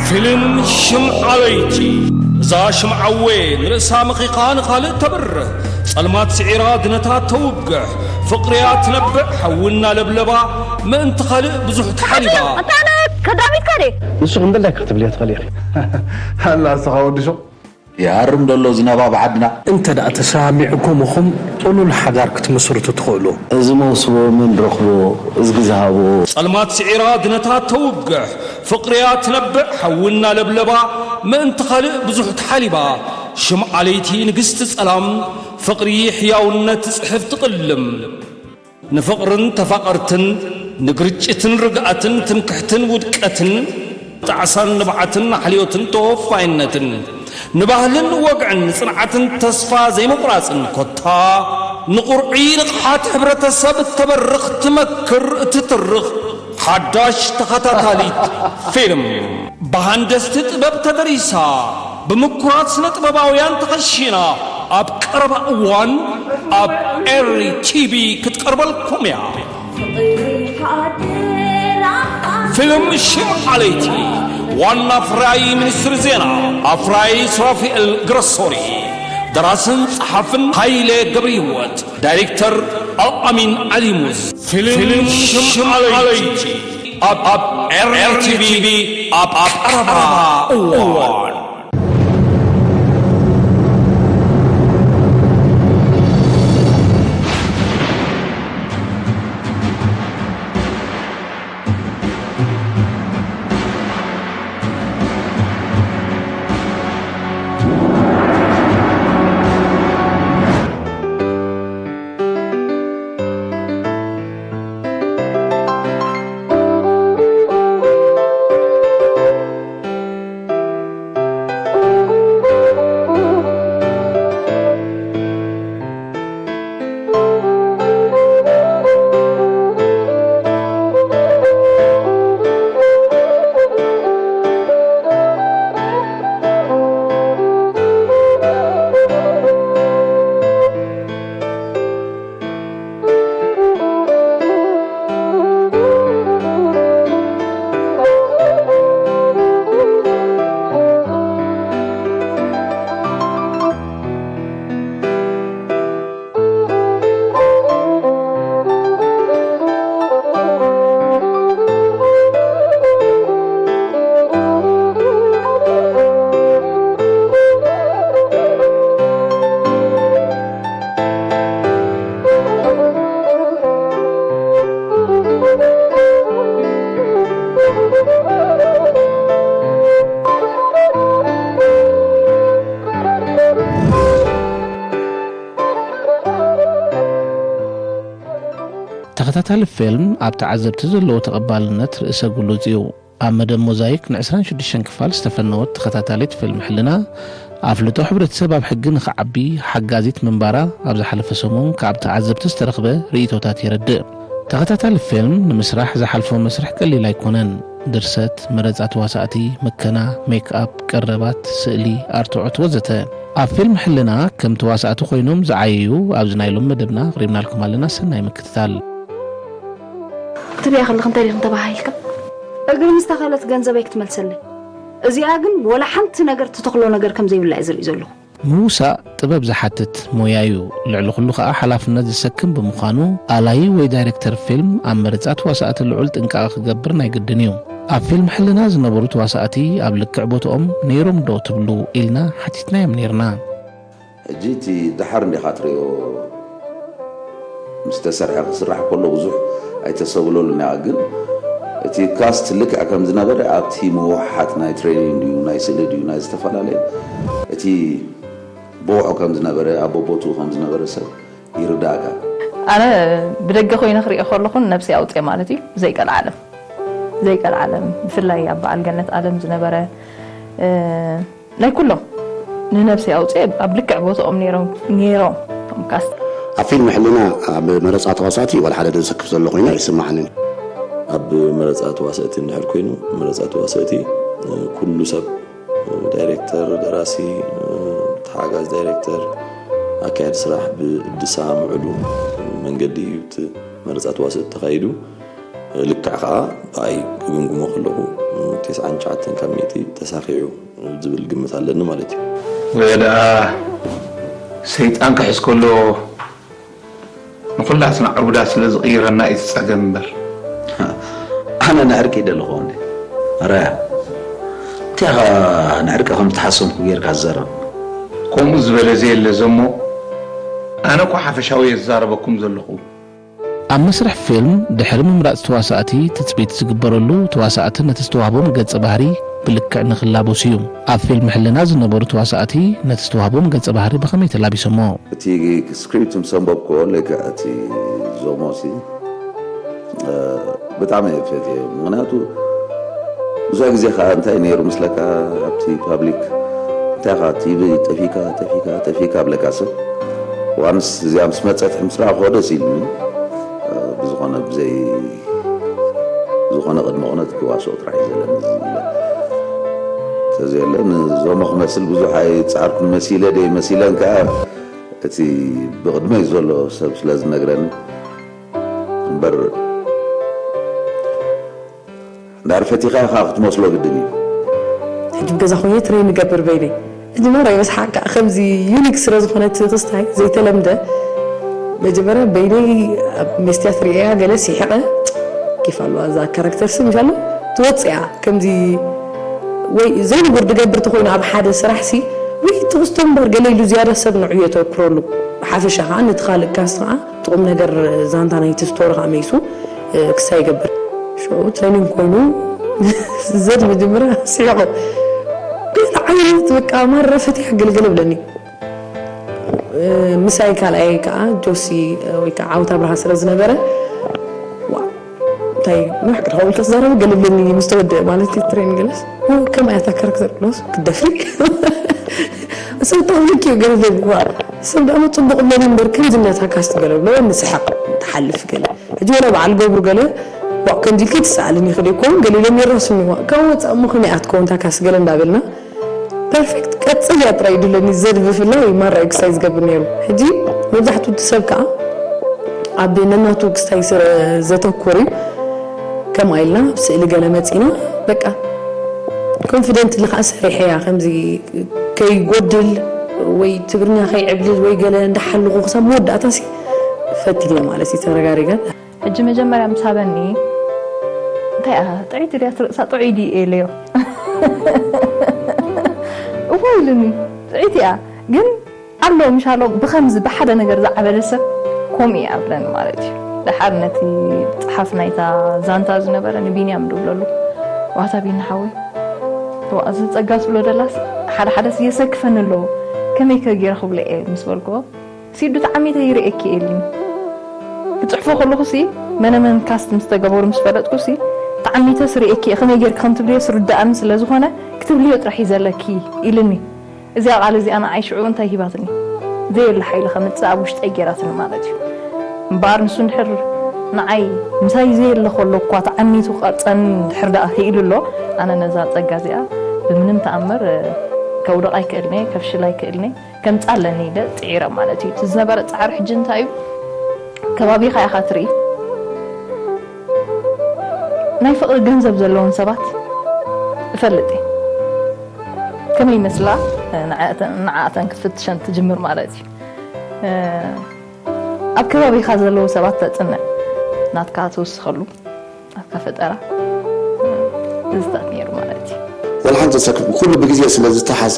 ፊልም ሽምዓ ለይቲ። እዛ ሽምዓወ ንርእሳ መኺኻ ንኻልእ ተብርህ፣ ጸልማት ስዒራ ድነታት ተውግሕ፣ ፍቕርያ ትነብዕ ሓዊ እናለብለባ፣ ምእንቲ ካልእ ብዙሕ ተሓሊባ። ኣንታ ኣነ ከዳሚትካ ድየ? ንስኹም ደላይ ክትብልያ ትኽእሊ ኢኺ። ኣላ ንስኻ ወዲ ሾቕ። ይሃርም ደሎ ዝናብ ኣብ ዓድና። እንተ ደኣ ተሰማሚዕኩም ኢኹም ጥሉል ሓዳር ክትምስርቱ ትኽእሉ። እዚ መውስቦ መን ረኽቦ፣ እዝጊ ዝሃቦ። ጸልማት ስዒራ ድነታት ተውግሕ፣ ፍቕርያ ትነብዕ ሓዊ እናለብለባ፣ ምእንቲ ካልእ ብዙሕ ተሓሊባ። ሽምዓ ለይቲ ንግስቲ ጸላም፣ ፍቕሪ ሕያውነት ትጽሕፍ ትቕልም። ንፍቕርን ተፋቐርትን፣ ንግርጭትን ርግኣትን፣ ትምክሕትን ውድቀትን፣ ጣዕሳን ንብዓትን፣ ንሓልዮትን ተወፋይነትን፣ ንባህልን ወግዕን፣ ንጽንዓትን ተስፋ ዘይምቑራጽን፣ ኮታ ንቑርዒ ንቕሓት ሕብረተሰብ እተበርኽ፣ ትመክር፣ እትትርኽ ሓዳሽ ተኸታታሊት ፊልም። ብሃንደስቲ ጥበብ ተደሪሳ፣ ብምኩራት ስነ ጥበባውያን ተኸሺና፣ ኣብ ቀረባ እዋን ኣብ ኤሪ ቲቪ ክትቀርበልኩም እያ። ፊልም ሽምዓ ለይቲ። ዋና ኣፍራይ ሚኒስትሪ ዜና ኣፍራይ ሱራፊኤል ግረሶሪ፣ ደራስን ጸሓፍን ሃይለ ገብረ ህይወት፣ ዳይሬክተር ኣልኣሚን ዓሊሙዝ። ፊልም ሽምዓ ለይቲ ኣብ፣ ኣብ ኤሪ ቲቪ ኣብ ቀረባ እዋን። ተኸታታሊ ፊልም ኣብ ተዓዘብቲ ዘለዎ ተቐባልነት ርእሰ ግሉጽ እዩ። ኣብ መደብ ሞዛይክ ንዕስራን ሽዱሽተን ክፋል ዝተፈነወት ተኸታታሊት ፊልም ሕልና፣ ኣፍልጦ ሕብረተሰብ ኣብ ሕጊ ንኽዓቢ ሓጋዚት ምንባራ ኣብ ዝሓለፈ ሰሙን ካብ ተዓዘብቲ ዝተረኽበ ርእይቶታት የረድእ። ተኸታታሊ ፊልም ንምስራሕ ዝሓልፎ መስርሕ ቀሊል ኣይኮነን። ድርሰት፣ መረጻ ተዋሳእቲ፣ ምከና፣ ሜክኣፕ፣ ቀረባት፣ ስእሊ፣ ኣርትዖት ወዘተ። ኣብ ፊልም ሕልና ከም ተዋሳእቲ ኮይኖም ዝዓየዩ ኣብዚ ናይ ሎም መደብና ኣቕሪብናልኩም ኣለና። ሰናይ ምክትታል። ክትሪኣ ከለኺ እንታይ ዲኺ ተባሃሂልካ? እግሪ ምስ ተኸለት ገንዘበይ ክትመልሰለይ። እዚኣ ግን ወላ ሓንቲ ነገር ትተኽሎ ነገር ከም ዘይብላ እየ ዝርኢ ዘለኹ። ምውሳእ ጥበብ ዝሓትት ሞያ እዩ። ልዕሊ ኩሉ ከኣ ሓላፍነት ዝሰክም ብምዃኑ ኣላዪ ወይ ዳይሬክተር ፊልም ኣብ መረጻ ተዋሳእቲ ልዑል ጥንቃቐ ክገብር ናይ ግድን እዩ። ኣብ ፊልም ሕልና ዝነበሩ ተዋሳእቲ ኣብ ልክዕ ቦትኦም ነይሮም ዶ ትብሉ ኢልና ሓቲትናዮም ነይርና። ሕጂ እቲ ደሓር እንዲኻ ትርእዮ። ምስ ተሰርሐ ክስራሕ ከሎ ብዙሕ ኣይተሰብለሉን እያ፣ ግን እቲ ካስት ልክዕ ከም ዝነበረ ኣብቲ ምውሓጥ ናይ ትሬኒንግ ድዩ ናይ ስእሊ ድዩ ናይ ዝተፈላለየ እቲ ብውሑ ከም ዝነበረ ኣብ ቦቦትኡ ከም ዝነበረ ሰብ ይርዳእካ። ኣነ ብደገ ኮይነ ክሪኦ ከለኹን ነብሲ ኣውፅየ ማለት እዩ። ዘይቀልዓለም ዘይቀልዓለም ብፍላይ ኣብ በዓል ገነት ኣለም ዝነበረ ናይ ኩሎም ንነብሰይ ኣውፅኤ ኣብ ልክዕ ቦትኦም ነይሮም ነይሮም እቶም ካስት። ኣብ ፊልም ሕልና ኣብ መረፃ ተዋሳእቲ ዋላ ሓደ ደንሰክፍ ዘሎ ኮይኑ ኣይስማዓንን። ኣብ መረፃ ተዋሳእቲ እንድሕር ኮይኑ መረፃ ተዋሳእቲ ኩሉ ሰብ ዳይሬክተር፣ ደራሲ፣ ተሓጋዝ ዳይሬክተር፣ ኣካያዲ ስራሕ ብዝሰማምዕሉ መንገዲ እዩ እቲ መረፃ ተዋሳእቲ ተኻይዱ። ልክዕ ከዓ ብኣይ ክግምግሞ ከለኹ ተስዓን ትሽዓተን ካብ ሚእቲ ተሳኺዑ ዝብል ግምት ኣለኒ ማለት እዩ። ወላ ሰይጣን ክሕዝ ከሎ ንኹላትና ዕቡዳት ስለ ዝቕይረና እዩ እቲ ጸገም እምበር። ኣነ ንዕርቂ ይደለኹ እንዴ? ኣራያ እንታይ ኢኻ ንዕርቂ ከም ዝተሓሰምኩ ጌርካ ዝዛረብ? ከምኡ ዝበለ ዘየለ ዘሞ ኣነ እኮ ሓፈሻዊ እየ ዝዛረበኩም ዘለኹ። ኣብ መስርሕ ፊልም ድሕሪ ምምራጽ ተዋሳእቲ ትጽቢት ዝግበረሉ ተዋሳእቲ ነቲ ዝተዋህቦም ገጸ ባህሪ ብልክዕ ንኽላበሱ እዩ። ኣብ ፊልም ሕልና ዝነበሩ ተዋሳእቲ ነቲ ዝተዋህቦም ገጸ ባህሪ ብኸመይ ተላቢሶሞ? እቲ ስክሪፕት ምስ ኣንበብክዎ ልክዕ እቲ ዞሞሲ ብጣዕሚ እየ ፈትየ። ምክንያቱ ብዙሕ ግዜ ከዓ እንታይ ነይሩ ምስለካ ኣብቲ ፓብሊክ እንታይ ካ ቲቪ ጠፊካ ጠፊካ ጠፊካ ብለካ ሰብ ዋንስ እዚኣ ምስ መፀት ምስራ ኮ ደስ ኢልኒ ብዝኾነ ብዘይ ዝኾነ ቅድመ ኩነት ክዋስኦ ጥራሕ እዩ ዘለኒ እዚ ኢለ ተዘየለ ንዞሞ ክመስል ብዙሕ ኣይፃዕርኩን መሲለ ደይ መሲለን ከዓ እቲ ብቕድመይ ዘሎ ሰብ ስለ ዝነግረኒ እምበር እንዳር ፈቲኻ ኢኻ ክትመስሎ ግድን እዩ። ሕጂ ብገዛ ኮይነ ትሬን ንገብር በይነይ ሕጂ ማራ ይበስሓ ከዓ ከምዚ ዩኒክ ስለ ዝኾነ እቲ ክስታይ ዘይተለምደ መጀመርያ በይነይ ኣብ መስትያት ርእያ ገለ ሲሕቐ ኬፍ ኣለዋ እዛ ካራክተር ሲ ምሻሎ ትወፅእ እያ ከምዚ ወይ ዘይንቡር ድገብር ተኮይኑ ኣብ ሓደ ስራሕ ሲ ወይ ትኽስቶ እምበር ገለ ኢሉ ዝያዳ ሰብ ንዑ የተክረሉ ብሓፈሻ ከዓ ነቲ ካልእ ካስት ከዓ እቲ ቁም ነገር ዛንታ ናይቲ ስቶሪ ከዓ መይሱ ክሳይ ይገብር ሽዑ ትሬኒንግ ኮይኑ ዘድ መጀመርያ ስሕቆ ገለ ዓይነት በቃ ማራ ፈቲሕ ገልገለ ብለኒ ምሳይ ካልኣይ ከዓ ጆሲ ወይ ከዓ ዓውታ ብርሃ ስለ ዝነበረ እንታይ ንሕ ቅድኸውል ተዛረቡ ገለ ብለኒ ምስ ተወደአ ማለት እዩ ትሬኒንግ ገለስ ከምኣ እያ እታ ካራክተር ብሎስ ክትደፍሪ ሰብ ብጣዕሚ ልክዩ ገለ ብለኒ ዋ ሰብ ደኣ ጽቡቕ እመኒ እምበር ከምዚ እናታ ካስት ገለ ብሎ ንስሕቕ ትሓልፍ ገለ ሕጂ ወላ በዓል ገብሩ ገለ ዋ ከምዚ ኢልኪ ትሰኣልን ኢኺ ዶ ይኮን ገለ ኢሎም የራስኒ ዋ ካብ ወጻእ እሞ ከመይ ኣትከውን እታ ካስት ገለ እንዳበልና ፐርፌክት ቀጽል እያ ጥራይ ድለኒ ዘድ ብፍላይ ማራ ኤክሳይዝ ገብር ነይሩ ሕጂ መብዛሕትኡ እቲ ሰብ ከዓ ኣብ ነናቱ ክስታይ ስረ ዘተኩር እዩ ከምኣ ኢልና ኣብ ስእሊ ገለ መፂና በቃ ኮንፊደንት ልካ ሰሪሐያ ከምዚ ከይጎድል ወይ ትግርኛ ከይዕብልል ወይ ገለ እንዳሓልኹ ክሳብ መወዳእታ ሲ ፈቲነ ማለት እዩ ተረጋሪገ ሕጂ መጀመርያ ምስ ሃበኒ እንታይ እያ ጥዕይቲ ድያ ትርእሳ ጥዑይ ድዩ ኢለዮ እወ ኢሉኒ ጥዕይቲ እያ ግን ኣሎ ምሻሎ ብኸምዚ ብሓደ ነገር ዝዓበደ ሰብ ከምኡ እየ ኣብለኒ ማለት እዩ ደሓር ነቲ ፀሓፍ ናይታ ዛንታ ዝነበረ ንቢንያም ድብለሉ ዋታ ቢኒ ሓወይ እዚ ፀጋ ትብሎ ደላስ ሓደ ሓደ የሰክፈኒ ኣለዎ ከመይ ከ ገይረ ክብሎ እየ ምስ በልክዎ ሲዱ ተዓሚተ ይርእየኪ እየ ኢሉኒ ክፅሕፎ ከለኹ ሲ መነመን ካስት ምስ ተገበሩ ምስ ፈለጥኩ ሲ ተዓሚተ ስርእየኪ እየ ከመይ ጌርኪ ከም ትብልዮ ስርዳእኒ ስለ ዝኾነ ክትብልዮ ጥራሕ እዩ ዘለኪ ኢሉኒ እዚኣ ቃል እዚኣ ንዓይ ሽዑ እንታይ ሂባትኒ ዘየለ ሓይሊ ከምፅእ ኣብ ውሽጠይ ጌራትኒ ማለት እዩ እምበኣር ንሱ እንድሕር ንዓይ ምሳይ ዘየለ ከሎ እኳ ተዓሚቱ ክቐርፀኒ እንድሕር ደኣ ክኢሉ ኣሎ ኣነ ነዛ ፀጋ እዚኣ ብምንም ተኣምር ከውድቕ ኣይክእልኒ ከፍሽል ኣይክእልኒ ከምፃ ኣለኒ ኢለ ፅዒረ ማለት እዩ እቲ ዝነበረ ፃዕሪ ሕጂ እንታይ እዩ ከባቢኻ ኢኻ ትርኢ ናይ ፍቕሪ ገንዘብ ዘለዎም ሰባት እፈልጥ እየ ከመይ ይመስላ ንዓኣተን ክትፍትሸን ትጅምር ማለት እዩ ኣብ ከባቢኻ ዘለዉ ሰባት ተፅንዕ ናትካ ትውስኸሉ ናትካ ፈጠራ እዝታት ነይሩ ማለት እዩ ወላ ሓንቲ ሰብ ኩሉ ብግዜ ስለ ዝተሓዝ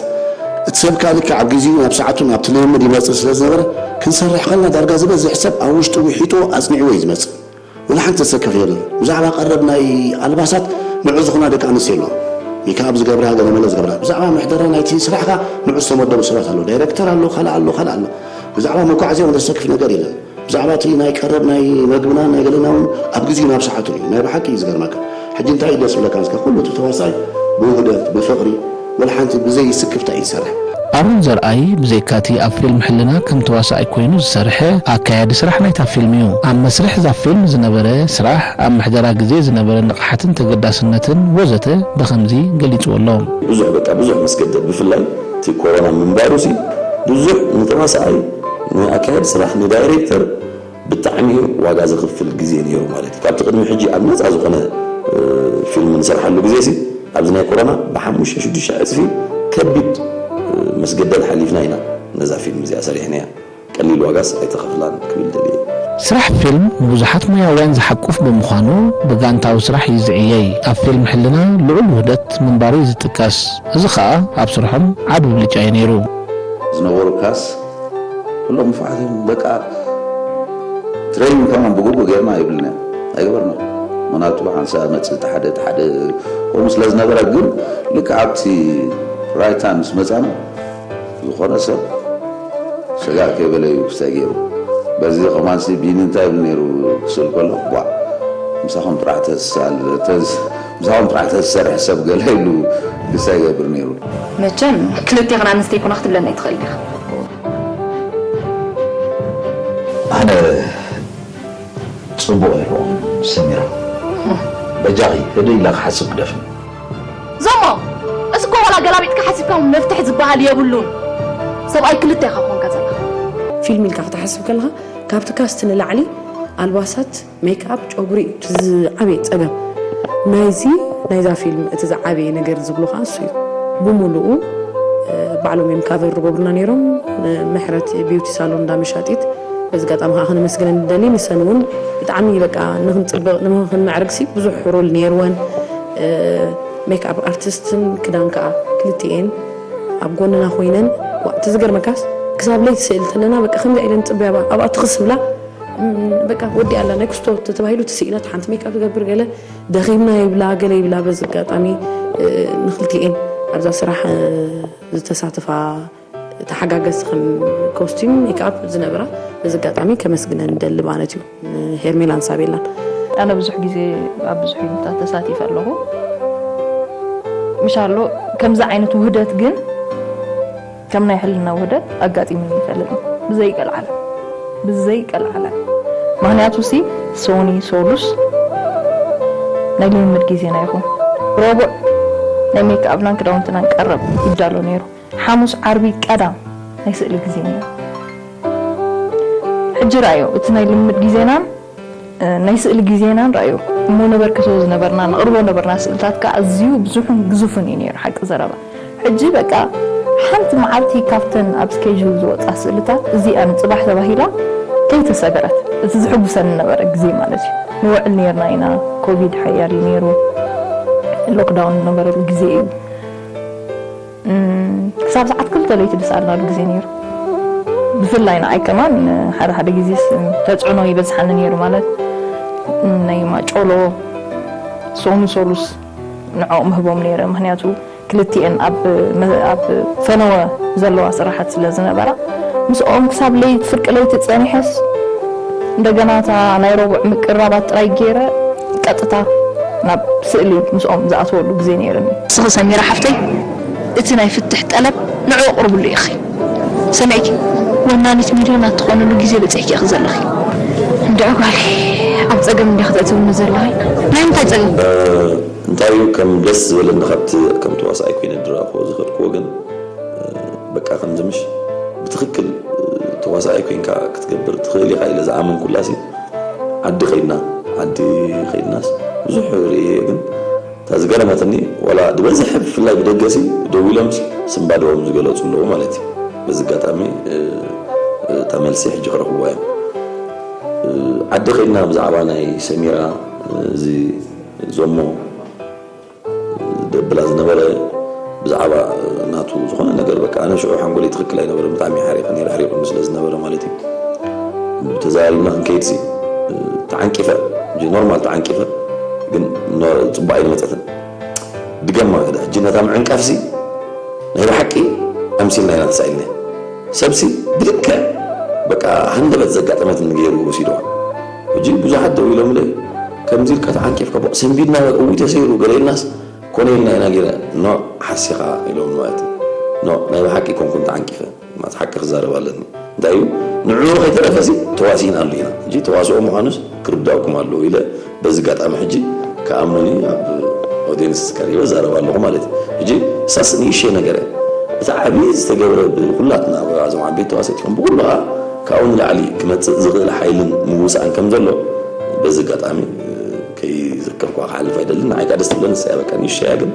እቲ ሰብ ከዓ ልክዕ ኣብ ግዜኡ ናብ ሰዓቱ ናብቲ ልምምድ ይመፅእ ስለ ዝነበረ ክንሰርሕ ከልና ዳርጋ ዝበዝሕ ሰብ ኣብ ውሽጡ ውሒጥዎ ኣፅኒዕዎ እዩ ዝመፅእ ወላ ሓንቲ ዘሰክፍ የለን ብዛዕባ ቀረብ ናይ ኣልባሳት ንዑ ዝኾና ደቂ ኣንስትዮ ኣለዋ ሜክኣፕ ዝገብራ ገለመለ ዝገብራ ብዛዕባ ምሕደራ ናይቲ ስራሕካ ንዑ ዝተመደቡ ሰባት ኣለዉ ዳይረክተር ኣሎ ካልእ ኣሎ ካልእ ኣሎ ብዛዕባ መጓዓዝያ እውን ዘሰክፍ ነገር የለን ብዛዕባ እቲ ናይ ቀረብ ናይ መግብና ናይ ገለና እውን ኣብ ግዜኡ ናብ ሰዓቱ እዩ ናይ ብሓቂ እዩ ዝገርመካ ሕጂ እንታይ እዩ ደስ ብለካ ንስካ ኩሉ እቲ ተዋሳይ ብውህደት ብፍቅሪ ወላ ሓንቲ ብዘይ ስክፍታ እዩ ዝሰርሕ ኣሮን ዘርኣይ ብዘይካቲ ኣብ ፊልም ሕልና ከም ተዋሳኣይ ኮይኑ ዝሰርሐ ኣካያዲ ስራሕ ናይታ ፊልም እዩ። ኣብ መስርሕ እዛ ፊልም ዝነበረ ስራሕ፣ ኣብ ምሕደራ ግዜ ዝነበረ ንቕሓትን ተገዳስነትን ወዘተ ብኸምዚ ገሊጽዎ ኣሎ። ብዙሕ በቃ ብዙሕ ምስ ገደድ ብፍላይ እቲ ኮሮና ምንባሩ ሲ ብዙሕ ንተዋሳኣይ ንኣካያዲ ስራሕ ንዳይሬክተር ብጣዕሚ ዋጋ ዘኽፍል ግዜ ነይሩ ማለት እዩ። ካብቲ ቅድሚ ሕጂ ኣብ ነፃ ዝኾነ ፊልም ንሰርሓሉ ግዜ ሲ ኣብዚ ናይ ኮሮና ብሓሙሽተ ሽዱሽተ ዕፅፊ ከቢድ መስገደል ሓሊፍና ኢና ነዛ ፊልም እዚኣ ሰሪሕናያ። ቀሊል ዋጋስ ኣይተኸፍላን ክብል ደልየ። ስራሕ ፊልም ንብዙሓት ሞያውያን ዝሓቁፍ ብምዃኑ ብጋንታዊ ስራሕ እዩ ዝዕየይ። ኣብ ፊልም ሕልና ልዑል ውህደት ምንባሩ እዩ ዝጥቀስ። እዚ ኸኣ ኣብ ስርሖም ዓቢ ብልጫ እዩ ነይሩ። ዝነበሩ ካስ ኩሎም ንፉዓት እዮም። በቃ ትሬኒንግ ከማን ብግቡእ ጌርና ኣይብልና ኣይገበርና። ምክንያቱ ሓንሳ መፅእ ሓደ ሓደ ከምኡ ስለ ዝነበረ ግን ልክዕ ኣብቲ ራይት ታይም ምስ መፃና ዝኾነ ሰብ ስጋእ ከይበለ እዩ ክስታይ ገይሩ። በዚ ከማንሲ ቢኒ እንታይ ይብል ነይሩ ክስእል ከሎ ቧዕ ምሳኹም ጥራሕ ተሳል ተዝ- ምሳኹም ጥራሕ ተዝሰርሕ ሰብ ገለ ኢሉ ክስታይ ይገብር ነይሩ። መቸም ክልቴኽን ኣንስተይ ኮና ክትብለና ይትኽእል ዲኻ? ኣነ ጽቡቕ ይርኦም ሰሚራ በጃኺ ህደ ኢላ ክሓስብ ግደፍኒ። ዞሞ እዚ እኮ ዋላ ገላቢጥካ ሓሲብካ እውን መፍትሒ ዝበሃል የብሉን። ሰብኣይ ክልተ ኢኻ ኮንካ ዘለኻ። ፊልም ኢልካ ክትሓስብ ከለኻ ካብቲ ካስት ንላዕሊ ኣልባሳት ሜክኣፕ ጨጉሪ እዩ እቲ ዝዓበየ ፀገም ናይዚ ናይዛ ፊልም እቲ ዝዓበየ ነገር ዝብሉ ከዓ እሱ እዩ ብሙሉኡ ባዕሎም እዮም ካቨር ዝገብሩና ነይሮም ምሕረት ቢዩቲ ሳሎን እንዳ መሻጢት በዚ ኣጋጣሚ ከዓ ክነመስግነን ንደሊ ንሰን እውን ብጣዕሚ በቃ ንክንፅብቅ ንክንምዕርግሲ ብዙሕ ሮል ነይርወን ሜክኣፕ ኣርቲስትን ክዳን ከዓ ክልቲኤን ኣብ ጎንና ኮይነን እቲ ዝገርመካስ ክሳብ ለይቲ ስእል ተለና በቃ ከምዚ ኢለን ፅበያ ኣብኣ ትኽስ ብላ በቃ ወዲኣ ኣላ ናይ ክስቶ ተባሂሉ ትስኢና ሓንቲ ሜክኣፕ ትገብር ገለ ደኺምና ይብላ ገለ ይብላ በዚ ኣጋጣሚ ንክልቲኤን ኣብዛ ስራሕ ዝተሳተፋ ተሓጋገዝቲ ከም ኮስቲም ሜክኣፕ ዝነበራ በዚ ኣጋጣሚ ከመስግነን ደሊ ማለት እዩ ሄርሜላን ሳቤላን ኣነ ብዙሕ ግዜ ኣብ ብዙሕ ፊልምታት ተሳቲፈ ኣለኹ ምሻሎ ከምዚ ዓይነት ውህደት ግን ከም ናይ ሕልና ውህደት ኣጋጢሙኒ ይፈልጥ ብዘይቀልዓለ ብዘይቀልዓለ ምክንያቱ ሲ ሶኒ ሶሉስ ናይ ልምምድ ግዜና ይኹን ረቡዕ ናይ ሜክኣፕናን ክዳውንትናን ቀረብ ይዳሎ ነይሩ ሓሙስ ዓርቢ ቀዳም ናይ ስእሊ ግዜ ነይሩ ሕጂ ራእዮ እቲ ናይ ልምምድ ግዜናን ናይ ስእሊ ግዜናን ራእዮ እሞ ነበርክቶ ዝነበርና ንቕርቦ ነበርና ስእልታት ከዓ ኣዝዩ ብዙሕን ግዙፍን እዩ ነይሩ ሓቂ ዘረባ ሕጂ በቃ ሓንቲ መዓልቲ ካብተን ኣብ ስኬጁል ዝወፃ ስእልታት እዚኣ ንፅባሕ ተባሂላ ከይተሰገረት እቲ ዝሕጉሰኒ ነበረ ግዜ ማለት እዩ ንውዕል ነርና ኢና ኮቪድ ሓያል እዩ ነይሩ ሎክዳውን ዝነበረሉ ግዜ እዩ ክሳብ ሰዓት ክልተ ለይቲ ድስኣልናሉ ግዜ ነይሩ ብፍላይ ንዓይ ከማን ሓደ ሓደ ግዜ ተፅዕኖ ይበዝሓኒ ነይሩ ማለት ናይ ማጮሎ ሶኑ ሶሉስ ንዕኡ ምህቦም ነይረ ምክንያቱ ክልቲኤን ኣብ ፈነወ ዘለዋ ስራሓት ስለ ዝነበራ ምስኦም ክሳብ ለይቲ ፍርቂ ለይቲ ፀኒሐስ እንደገና እታ ናይ ረቡዕ ምቅራባት ጥራይ ገይረ ቀጥታ ናብ ስእሊ ምስኦም ዝኣተወሉ ግዜ ነይርኒ። ንስኺ ሰሚራ ሓፍተይ እቲ ናይ ፍትሕ ጠለብ ንዕኡ ኣቕርብሉ ኢኺ ሰሚዕኪ ወናኒት ሚልዮናት ትኾንሉ ግዜ በፂሕኪ ኢኺ ዘለኺ። እንድዒ ጓለይ ኣብ ፀገም እንዲኺ ተእትውኒ ዘለኺ ናይ ምንታይ ፀገም? እንታይ እዩ ከም ደስ ዝበለኒ ካብቲ ከም ተዋሳኣይ ኮይነ ድረኣኽዎ ዝኸድክዎ ግን በቃ ከምዚ ምሽ ብትኽክል ተዋሳኣይ ኮይንካ ክትገብር ትኽእል ኢኻ ኢለ ዝኣመንኩላሲ ዓዲ ኸይድና ዓዲ ኸይድናስ ብዙሕ ርእየ ግን እታ ዝገረመትኒ ዋላ ዝበዝሐ ብፍላይ ብደገሲ ደው ኢሎምስ ስምባደኦም ዝገለፁ ኣለዉ ማለት እዩ በዚ ኣጋጣሚ እታ መልሲ ሕጂ ክረኽብዋ እዮም ዓዲ ኸይድና ብዛዕባ ናይ ሰሚራ እዚ ዞሞ ደብላ ዝነበረ ብዛዕባ ናቱ ዝኾነ ነገር በቃ ኣነ ሽዑ ሓንጎለይ ትኽክል ኣይነበረ ብጣዕሚ ሓሪቐ ነይረ ሕሪቑኒ ስለ ዝነበረ ማለት እዩ ተዛሪብና ክንከይድ ሲ ተዓንቂፈ ኖርማል ተዓንቂፈ ግን ፅቡቅ ኣይመፀትን ድገማ ክዳ ሕጂ ነታ ምዕንቃፍ ሲ ናይ ብሓቂ ኣምሲልና ኢና ተሳኢልና ሰብሲ ብልክዕ በቃ ሃንደበት ዘጋጠመትኒ ገይሩ ወሲድዋ ሕጂ ብዙሓት ደው ኢሎምለይ ከምዚ ኢልካ ተዓንቂፍካ ቦቕ ሰንቢድና በቃ እውይ ተሰይሩ ገለ ኢልናስ ኮነ ኢልና ኢና ገይረ ኖ ሓሲኻ ኢሎም ማለት ኖ ናይ ብሓቂ ኮንኩን ተዓንቂፈ ማለት ሓቂ ክዛረብ ኣለኒ እንታይ እዩ ንዕኡ ከይተረፈሲ ተዋሲእና ኣሎ ኢና ሕጂ ተዋስኦ ምዃኑስ ክርዳእኩም ኣለዎ ኢለ በዚ ኣጋጣሚ ሕጂ ክኣምኑኒ ኣብ ኦዲየንስ ቀሪበ ዛረብ ኣለኹ ማለት እዩ ሕጂ እሳስ ንእሽተይ ነገር እያ እቲ ዓብዪ ዝተገብረ ብኩላትና እዞም ዓበይቲ ተዋሰእቲ ይኹን ብኩሉ ከዓ ካብኡ ንላዕሊ ክመፅእ ዝኽእል ሓይልን ምውፃእን ከም ዘሎ በዚ ኣጋጣሚ ከይ ቅርቋ ክሓልፍ ኣይደልን። ንዓይ ከኣ ደስ ትብለኒ እሳ እያ። በቃ ንእሽተይ እያ፣ ግን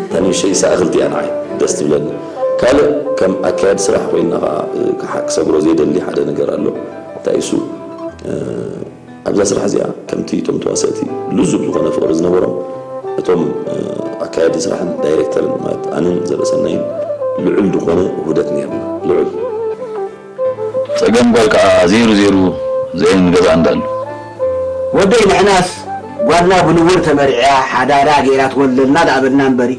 እታ ንእሽተይ እሳ እኽልቲ እያ ንዓይ ደስ ትብለኒ። ካልእ ከም ኣካያዲ ስራሕ ኮይና ከኣ፣ እ፣ ክሓ-፣ ክሰግሮ ዘይደሊ ሓደ ነገር ኣሎ። እንታይ እሱ፣ እ፣ ኣብዛ ስራሕ እዚኣ ከምቲ እቶም ተዋሰእቲ ልዙብ ዝኾነ ፍቕሪ ዝነበሮም፣ እቶም፣ እ፣ ኣካያዲ ስራሕን ዳይሬክተርን ማለት ኣነን ዘርእሰናይን ልዑል ዝኾነ ውህደት ነይርና። ልዑል። ጸገም ጓል ከኣ ዜሩ ዜሩ ዘየን ገዛ እንዳሉ። ወደይ ንሕናስ ጓልና ብንውር ተመርዕያ ሓዳራ ገይራ ትወልደልና ደኣ በልና እምበሪ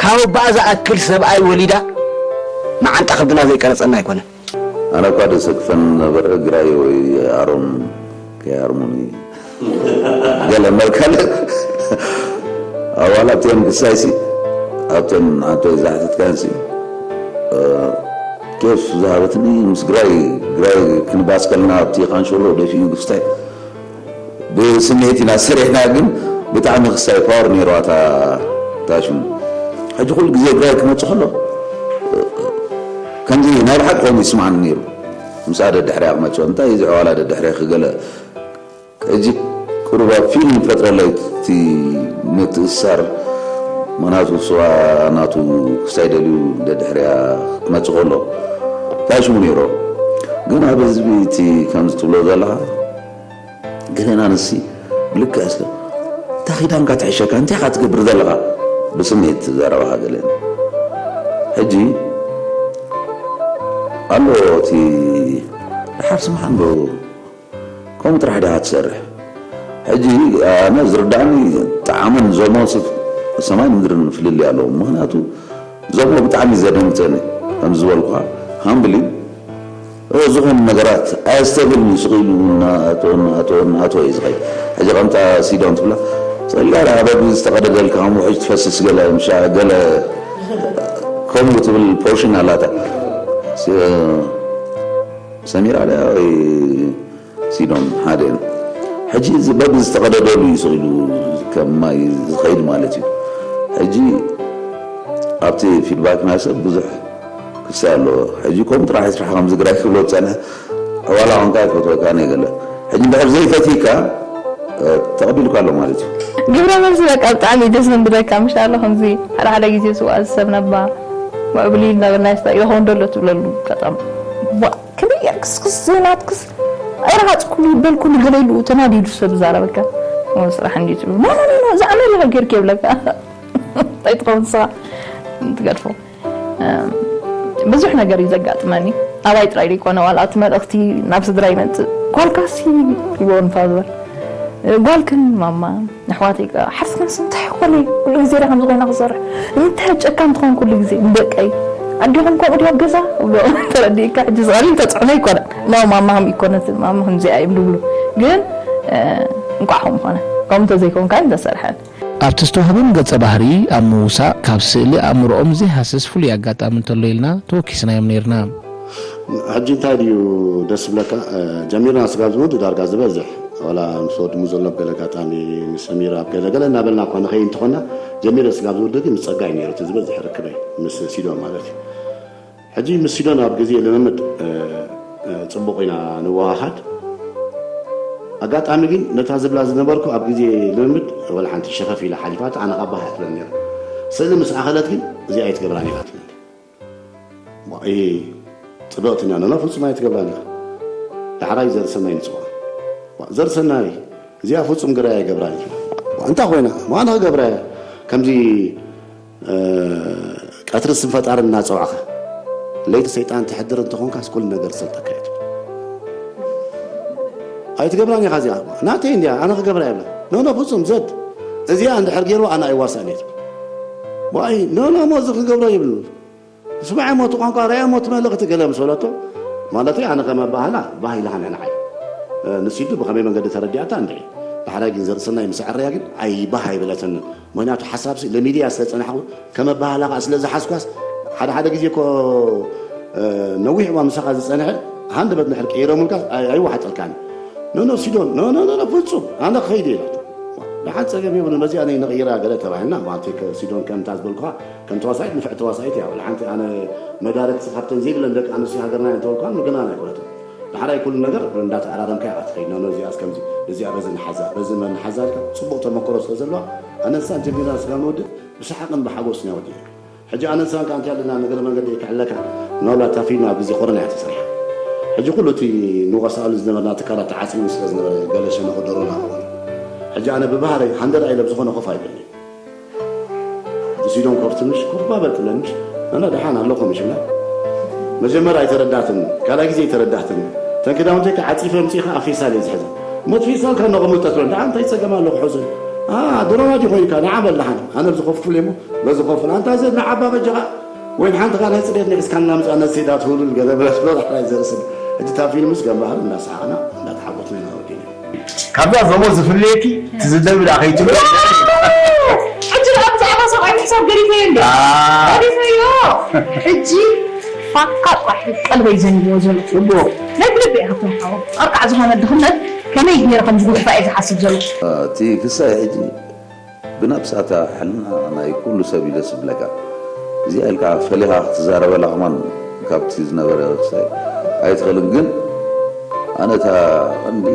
ካብ ኣቦኣ ዝኣክል ሰብኣይ ወሊዳ መዓንጣ ከብድና ዘይቀረጸና ኣይኮነን። ኣነ እኳ ደሰክፈን ነበረ ግራይ ወይ ኣሮም ከይሃርሙኒ ገለ መልካለ ኣዋላ ኣብተን ክሳይሲ ኣብተን ኣንተ ዝሓተትካንሲ ኬፍ ዝሃበትኒ ምስ ግራይ ግራይ ክንባስ ከለና ኣብቲ ካንሸሎ ደፊኡ ክስታይ ብስምዒት ኢና ሰሪሕና ግን ብጣዕሚ ክስታይ ፓወር ነይሩ ኣታ ታሽሙ ሕጂ ኩሉ ግዜ ግራይ ክመፅእ ከሎ ከምዚ ናይ ብሓቂ ኮይኑ ይስማዓኒ ነይሩ ምስኣ ደድሕሪያ ክመፅኦ እንታይ እዚ ዕዋላ ደድሕሪ ክገለ ሕጂ ቁሩባ ፊልም ፈጥረለይ እቲ ምትእሳር ምክንያቱ ስዋ ናቱ ክሳይ ደልዩ ደድሕሪያ ክመፅእ ከሎ እንታይ ሽሙ ነይሮ ግን ኣብ ህዝቢ እቲ ከምዚ ትብሎ ዘለካ ገለና ንሲ ብልክዕ እስከ እንታይ ኪዳንካ ትሕሸካ እንታይ ኢካ ትገብር ዘለካ ብስምዒት ዘረባካ ገለና ሕጂ ኣሎ እቲ ድሓር ስምሓን ዶ ከምኡ ጥራሕ ዲኻ ትሰርሕ ሕጂ ኣነ ዝርዳእኒ ጣዕምን ዞሞስ ሰማይ ምድርን ፍልልይ ኣለዎም ምክንያቱ ዞሞ ብጣዕሚ ዘደንግፀኒ ከም ዝበልኩካ ሃምብሊ ዝኾኑ ነገራት ኣየስተብህልን እዩ ስቕ ኢሉ እናኣተወ እናኣተወ እናኣተወ እዩ ዝኸይድ ሕጂ ከምታ ሲዶን ትብላ ጸላላ በቢ ዝተቐደደልካ ከም ውሕጅ ትፈስስ ገለ ምሻ ገለ ከምኡ ትብል ፖርሽን ኣላታ ሰሚራ ድያ ወይ ሲዶን ሓደ እዮም ሕጂ በቢ ዝተቐደደሉ እዩ ስቕ ኢሉ ከም ማይ ዝኸይድ ማለት እዩ ሕጂ ኣብቲ ፊድባክ ናይ ሰብ ብዙሕ ክፍሳ ኣለዎ ሕጂ ከምኡ ጥራሕ ስራሕ ከም ዝግራይ ክብሎ ዝፀንሐ ዕዋላ ኮንካ ይፈትወካ ነገለ ሕጂ እንድሕር ዘይፈትይካ ተቐቢልካ ኣሎ ማለት እዩ ግብረ መልሲ በቃ ብጣዕሚ ደስ ዘንብለካ ምሽ ኣሎ ከምዚ ሓደ ሓደ ግዜ ስዋ ዝሰብ ነባ ምዕብሊ እናበልና ይስታ ይኸውን ደሎ ትብለሉ ኣጋጣሚ ዋ ክንደይ እያ ክስክስ ዘይናትክስ ኣይረሃፅኩሉ ይበልኩሉ ገለ ኢሉ ተናዲዱ ሰብ ዛረበካ ስራሕ እንዲ ትብሉ ኖ ኖ ኖ ዛዕመል ኢኸ ጌርክ የብለካ እንታይ ትኸውን ንስኻ ትገድፎ ብዙሕ ነገር እዩ ዘጋጥመኒ ኣባይ ጥራይ ዘይኮነ ዋላ እቲ መልእኽቲ ናብ ስድራ ይመፅእ ጓልካሲ ይብልዎ ንፋዘር ጓልክን ማማ ኣሕዋተይ ከኣ ሓፍትናስ እንታይ ኮነ ኩሉ ግዜ ዳ ከምዚ ኮይና ክሰርሕ እንታይ ጨካን ትኾን ኩሉ ግዜ ንደቀይ ኣዴኹም ከምኡ ድዮ ኣብ ገዛ እብሎ ተረዲእካ ሕጂ ዝቐሊል ተፅዕኖ ኣይኮነን ኖ ማማ ከም ይኮነትን ማማ ከምዚኣ እዮም ድብሉ ግን እንቋዕ ከምኡ ኮነ ከምኡ እንተዘይኮንካ እንተሰርሐን ኣብቲ ዝተዋህቦም ገጸ ባህሪ ኣብ ምውሳእ ካብ ስእሊ ኣእምሮኦም ዘይሃስስ ፍሉይ ኣጋጣሚ እንተሎ ኢልና ተወኪስናዮም ነይርና። ሕጂ እንታይ ድዩ ደስ ዝብለካ ጀሚርና ስጋብ ዝውድእ ዳርጋ ዝበዝሕ ዋላ ምስ ወዲ ሙዘሎም ገለ ኣጋጣሚ ምስ ሰሚራ ኣብ ገለ ገለ እናበልና እኳ ንኸይድ እንተኾና ጀሚረ ስጋብ ዝውድእ ግን ምስ ጸጋይ ነይሩ እቲ ዝበዝሕ ርክበይ ምስ ሲዶን ማለት እዩ ሕጂ ምስ ሲዶን ኣብ ግዜ ልምምድ ጽቡቕ ኢና ንወሃሃድ ኣጋጣሚ ግን ነታ ዝብላ ዝነበርኩ ኣብ ግዜ ልምምድ ወላ ሓንቲ ሸፈፍ ኢላ ሓሊፋት ኣነ ካብ ባህ ትብለኒ ነይራ ስእሊ ምስ ኣኸለት ግን እዚኣ ኣይትገብራን ኢላ ትብለኒ ዋኢ ጽብቕቲ እያ ነና ፍጹም ኣይትገብራን ኢኻ ዳሕራይ ዘርሰናይ ንጽዋ ዘርሰናይ እዚኣ ፍጹም ግራ ኣይገብራን ኢኻ እንታይ ኮይና ማን ክገብራ እያ ከምዚ ቀትሪ ስም ፈጣሪ እናጸዋዕኻ ለይቲ ሰይጣን ትሕድር እንተኾንካስ ኩሉ ነገር ዝሰልጠካ እዩ ኣይትገብራን ኢኻ እዚኣ ናተይ እንዲያ ኣነ ክገብራ የብላ ኖኖ ፍጹም ዘድ እዚኣ እንድሕር ገይርዋ ኣነ ኣይዋሳእን እየ ዋይ ኖኖ ሞ እዚ ክንገብሮ ይብሉ ስማዕ ሞ እቲ ቋንቋ ራያ ሞ እቲ መልእኽቲ ገለ ምስ በለቶ ማለተይ ኣነ ከመ ኣባህላ ባህ ኢላሃ ንዕዓይ ንሲዱ ብኸመይ መንገዲ ተረዲኣታ እንድዒ ዳሕራይ ግን ዘርእሰናይ ምስ ኣዕረያ ግን ኣይ ባህ ኣይበለተንን ምኽንያቱ ሓሳብሲ ለሚድያ ስለ ዝጸናሕኩ ከመ ኣባህላ ከዓ ስለ ዝሓዝኳስ ሓደ ሓደ ግዜ እኮ ነዊሕ እዋን ምሳኻ ዝጸንሐ ሃንደበት ንሕር ቀይረሙልካ ኣይዋሓጠልካን ኖኖ ሲዶን ኖኖ ፍጹም ኣነ ክኸይድ ኢላቶ ደሓን ጸገም የብሉን በዚኣ ነይ ንቕይራ ገለ ተባሂልና ማለት ሲዶን ከምታ ዝበልኩኻ ከም ተዋሳኢት ንፍዕቲ ተዋሳኢት እያ ወላ ሓንቲ ኣነ መዳርግቲ ካብተን ዘይብለን ደቂ ኣንስትዮ ሃገርና እየን ተበልኳን ምግናን ኣይኮነትን ዳሕራይ ኩሉ ነገር እንዳተኣራረምካ ኢኻ ትኸይድ። ኖ፣ ኖ፣ እዚኣስ ከምዚ፣ እዚኣ በዚ ንሓዛ፣ በዚ መን ንሓዛ ኢልካ ጽቡቕ ተመክሮ ስለ ዘለዋ፣ ኣነ ንሳን ጀሚርና ስጋ ንወድእ ብሰሓቕን ብሓጎስን ኢና ወዲእና። ሕጂ ኣነ ንሳን ከኣ እንታይ ኣለና፣ ንእግረ መንገደይ ክሕለካ፣ ምናልባት እታ ፊልም ኣብ ግዜ ኮሮና እያ ተሰሪሓ። ሕጂ ኩሉ እቲ ንንቀሳቐሉ ዝነበርና ትካላት ተዓጽዩ ስለ ዝነበረ፣ ገለ ሸነኹ ደሮና ክኾኑ። ሕጂ ኣነ ብባህረይ ሃንደር ኣይለ ብዝኾነ ኮፍ ኣይብልን። እሱ ኢዶም ከፍቱ ምሽ ኮፍ ባበል ትብለንሽ። ኣና ደሓን ኣለኹ ምሽ ብላ። መጀመርያ ኣይተረዳትን፣ ካልኣይ ግዜ ኣይተረዳትን። ተን ክዳውንተይ ከዓ ዓፂፈ ምፅኢኻ ኣብ ፌስታል እየ ዝሕዘ። ሞት ፌስታል ካብ ነቐምጠ ትብለን። ደሓን እንታይ ፀገም ኣለኹ ሕዙን? አ፣ ድሮና ድዩ ኮይንካ? ንዓ በል ደሓን። ኣነ ብዝኸፍል እየ እሞ በዝኸፍል። ኣንታ ዘ ንዓባ በጃኻ ወይ ሓንቲ ኻልኣይ ፅሬት ንሒዝካና ምፃ ነሴዳ ትህሉል ገለ ብለስ ብሎ ዳሕራይ ዘርእስን። ሕጂ እታ ፊልምስ ገምባህር እንዳሰሓቕና እንዳተሓጎስና ኢና ወዲና። ካብዛ ዞሞ ዝፍለየኪ ትዝደብ ዳ ከይትብሎ። ሕጂ ደኣ ብዛዕባ ሰብኣይ ምሕሳብ ገዲፈዮ እንዴ? አ። ገዲፈዮ። ሕጂ ፋካ ጥራሕ ቀልበይ ዘንብዎ ዘሎ። እቦ። ናይ ብልቢ እየ ሃብቶም ሓወ። ኣርቃዕ ዝኾነ ድኽነት ከመይ ገይረ ከም ዝግፋ እየ ዝሓስብ ዘሎ። እቲ ክሳይ ሕጂ ብነብሳ እታ ሕልና ናይ ኩሉ ሰብ እዩ ደስ ዝብለካ። እዚኣ ኢልካ ፈሊኻ ክትዛረበላ ከማን ካብቲ ዝነበረ ክሳይ ኣይትኽእልን። ግን ኣነ እታ ቀንዲ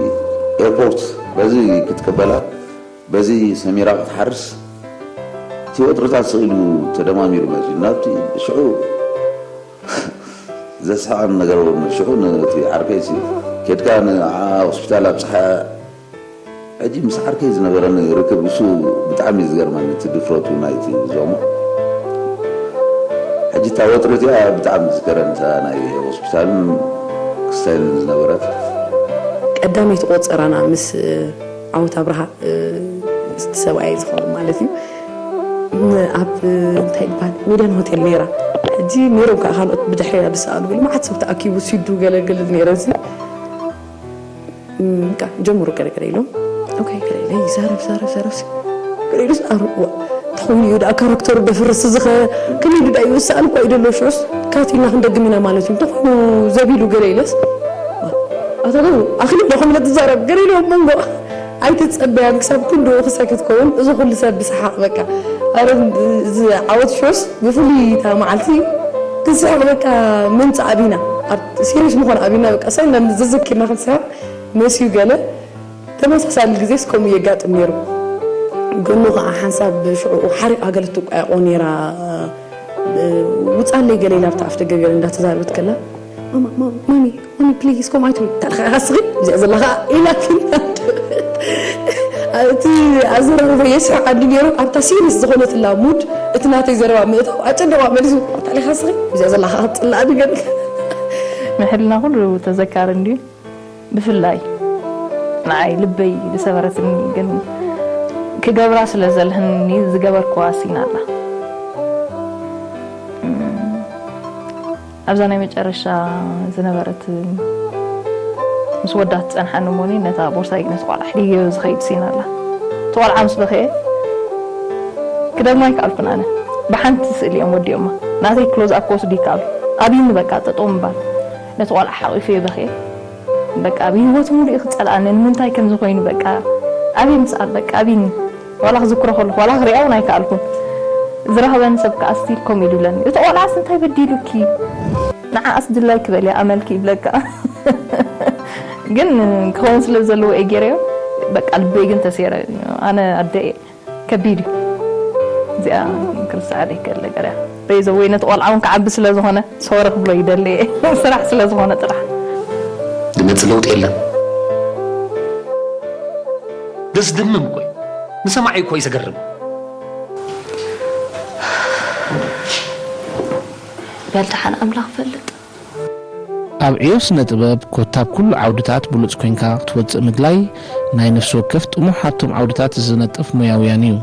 ኤርፖርት በዚ ክትቅበላ፣ በዚ ሰሚራ ክትሓርስ፣ እቲ ወጥርታት ስቕ ኢሉ ተደማሚሩ መፂኡ። ናብቲ ሽዑ ዘስሕቐኒ ነገር እውን ሽዑ ነቲ ዓርከይሲ ኬድካ ንዓ ሆስፒታል ኣብፅሓ። ሕጂ ምስ ዓርከይ ዝነበረኒ ርክብ እሱ ብጣዕሚ እዩ ዝገርመኒ፣ እቲ ድፍረቱ ናይቲ ዞሞ። ሕጂ እታ ወጥሪ እቲኣ ብጣዕሚ ዝዝከረኒ፣ እታ ናይ ሆስፒታልን ክስታይልን ዝነበረት። ቀዳመይቲ ቆጸራና ምስ ዓወት ኣብርሃ፣ እ፣ እቲ ሰብኣይ ዝኸውን ማለት እዩ። ን-፣ ኣብ፣ እ፣ እንታይ ይባሃል፣ ሚድያን ሆቴል ነይራ። ሕጂ ነይሮም ከዓ ካልኦት ብድሕሪና ዝሰኣሉ፣ ግን መዓት ሰብ ተኣኪቡ ሲዱ ገለግል ነይረ። እዚ፣ እም፣ በቃ ጀምሩ ገለገለ ኢሎም። ኦኬ፣ ገለ ኢለ ይዛረብ፣ ዛረብ፣ ዛረብ ሲ-፣ ገለ ኢሉስ፣ ኣሩ-፣ ዋ፣ ተኾይኑ እዩ ደኣ ካራክተሩ ደፍርስ፣ እዚ ኸ ከመይ ኢሉ ደኣ ይውስኣል እኳ እዩ ደሎ፣ ሽዑስ ካት ኢልና ክንደግም ኢና ማለት እዩ። እንተኾይኑ ዘቢሉ ገለ ኢለስ፣ ዋ፣ ኣታ ደው፣ ኣኽሊ ዶ ከምለ ትዛረብ? ገለ ኢሉ ኣብ መንጎ ኣይትጸበያን ክሳብ ክንድኡ ክሳይ ክትከውን፣ እዚ ኩሉ ሰብ ብሰሓቕ በቃ። ኣረ፣ እዚ ዓወት ሽዑስ ብፍሉይ እታ መዓልቲ ክንስሕቕ በቃ ምምጻእ ኣቢና። ኣብ ሲሪየስ ምኾን ኣቢና በቃ ሳይና ዘዘኪርና ክንስሕቕ መስዩ ገለ። ተመሳሳሊ ግዜስ ከምኡ የጋጥም ነይሩ። ገኖ ኸዓ ሓንሳብ ሽዑ ሓሪቓ ገለ ትቋየቖ ነይራ። ውጻለይ ገለ ኢላ ኣብቲ ኣፍ ደገ ገለ እንዳተዛረበት ከላ፣ "ማማ፣ ማማ፣ ማሚ፣ ማሚ፣ ፕሊዝ፣ ከምኡ ኣይትበሊ። ታልኻ ኢኻ ስኺ፣ እዚኣ ዘለኻ?" ኢላትኒ። እቲ ኣዘራርባ የስሕቐኒ ነይሩ። ኣብታ ሲሪየስ ዝኾነትላ ሙድ፣ እቲ ናተይ ዘረባ ምእታው ኣጨነቓ መሊሱ። "ታልኻ ስኺ፣ እዚኣ ዘለኻ ክትጽላእ ድገን?" ንሕልና ኩሉ ተዘካሪ እንድዩ። ብፍላይ ንዓይ ልበይ ዝሰበረትኒ ግን ክገብራ ስለ ዘልህኒ ዝገበርክዋ ሲን ኣላ። እም፣ ኣብዛ ናይ መጨረሻ ዝነበረት ምስ ወዳ ትጸንሓኒ እሞኒ ነታ ቦርሳይ ነቲ ቆልዓ ሕድዮ ዝኸይድ ሲን ኣላ። እቲ ቆልዓ ምስ በኸየ ክደግማ ኣይከኣልኩን ኣነ። ብሓንቲ ስእሊ እዮም ወዲኦማ። ናተይ ክሎዝ ኣፕ ክወስዱ ይከኣሉ። ኣብይኒ በቃ ጠጠው ምባል። ነቲ ቆልዓ ሓቒፈዮ በኽየ። በቃ፣ ብህይወት ሙሉእ ክጸልኣኒ፣ ንምንታይ ከምዚ ኮይኑ፣ በቃ፣ ኣብይ ምጽኣል፣ በቃ፣ ኣብይኒ። ዋላ ክዝክሮ ከለኹ፣ ዋላ ክሪኣ እውን ኣይከኣልኩን። ዝረኸበኒ ሰብ ከኣ ስቲል ከምኡ ኢሉ ይብለኒ። "እቲ ቆልዓስ እንታይ በዲሉኪ? ንዓኣስ ድላይኪ በልያ፣ ኣመልኪ" ይብለካ። ግን ክኸውን ስለ ዘለዎ እየ ገይረዮ። በቃ፣ ልበይ ግን ተሰይረ። ኣነ ኣደ እየ። ከቢድ እዩ። እዚኣ ክርስዓ ዘይክእል ነገር እያ። በይዘ ወይ ነቲ ቆልዓ እውን ክዓቢ ስለ ዝኾነ፣ ሶሪ ክብሎ ይደሊ እየ። ስራሕ ስለ ዝኾነ ጥራሕ። ዝመጽእ ለውጢ የለን። ደስ ድምም እኮ እዩ። ንሰማዒ እኮ እዩ ዘገርም። በል ደሓን ኣምላኽ ፈልጥ። ኣብ ዕዮ ስነ ጥበብ ኮታ ኣብ ኩሉ ዓውድታት ብሉጽ ኮይንካ ክትወጽእ ምግላይ ናይ ነፍሲ ወከፍ ጥሙሕ ኣብቶም ዓውድታት ዝነጥፍ ሞያውያን እዩ።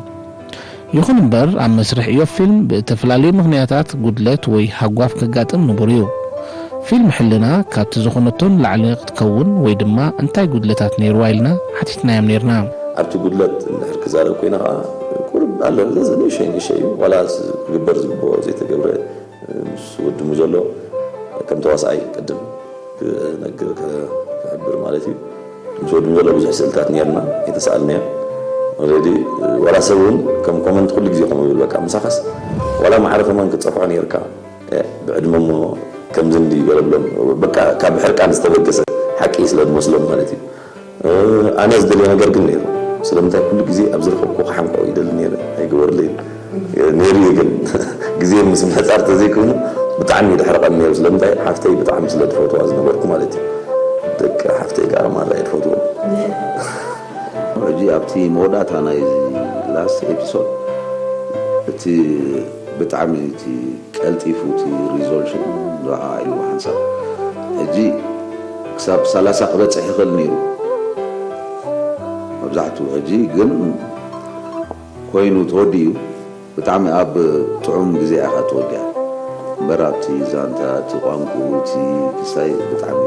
ይኹን እምበር ኣብ መስርሕ ዕዮ ፊልም ብእተፈላለዩ ምኽንያታት ጉድለት ወይ ሃጓፍ ከጋጥም ንቡር እዩ። ፊልም ሕልና ካብቲ ዝኾነቶ ንላዕሊ ክትከውን ወይ ድማ እንታይ ጉድለታት ነይርዋ ኢልና ሓቲትናዮም ነይርና። ኣብቲ ጉድለት እንድሕር ክዛረብ ኮይነ ኸዓ ቁሩብ ኣሎ፣ እዚ ንእሸይ ንእሸይ እዩ። ዋላ ክግበር ዝግብኦ ዘይተገብረ ምስ ወዲ ሙዘሎ ከም ተዋስኣይ ቅድም ክነግር፣ ከ-፣ ክሕብር ማለት እዩ። ምስ ወዲ ሙዘሎ ብዙሕ ስእልታት ነይርና፣ ኣይተሰኣልናዮ። ኦልሬዲ ዋላ ሰብ እውን ከም ኮመንት ኩሉ ግዜ ከምኡ ይብል፣ በቃ፣ ምሳኻስ ዋላ ማዕረ ከማን ክትጸፍዖ ነይርካ፣ እ፣ ብዕድመ እሞ ከምዚ እንዲ ገለ ብሎም፣ በቃ፣ ካብ ሕርቃን ዝተበገሰ ሓቂ ስለ ዝመስሎም ማለት እዩ። ኣነ ዝደልዮ ነገር ግን ነይሩ። ስለምንታይ ኩሉ ግዜ ኣብ ዝረኸብኩ ክሓንቆ ይደሊ ነይረ፣ ኣይገበርለይ ነይሩ እዩ። ግን ግዜ ምስ ምሕፃር ተዘይኮይኑ ብጣዕሚ እዩ ድሕርቐኒ ነይሩ። ስለምንታይ ሓፍተይ ብጣዕሚ ስለ ዝፈትዋ ዝነበርኩ ማለት እዩ። ደቂ ሓፍተይ ከዓ ማራ እየ ዝፈትዎም። ሕጂ ኣብቲ መወዳእታ ናይ ላስት ኤፒሶድ እቲ ብጣዕሚ እቲ ቀልጢፉ እቲ ሪዞሉሽን ዶዓ ኢሉ ሓንሳብ ሕጂ ክሳብ ሰላሳ ክበፅሕ ይኽእል ነይሩ። መብዛሕትኡ ሕጂ ግን ኮይኑ ተወዲኡ ብጣዕሚ ኣብ ጥዑም ግዜ ኢኻ ተወዲኣ እምበር ኣብቲ ዛንታ እቲ ቋንቁ እቲ ክስታይ ብጣዕሚ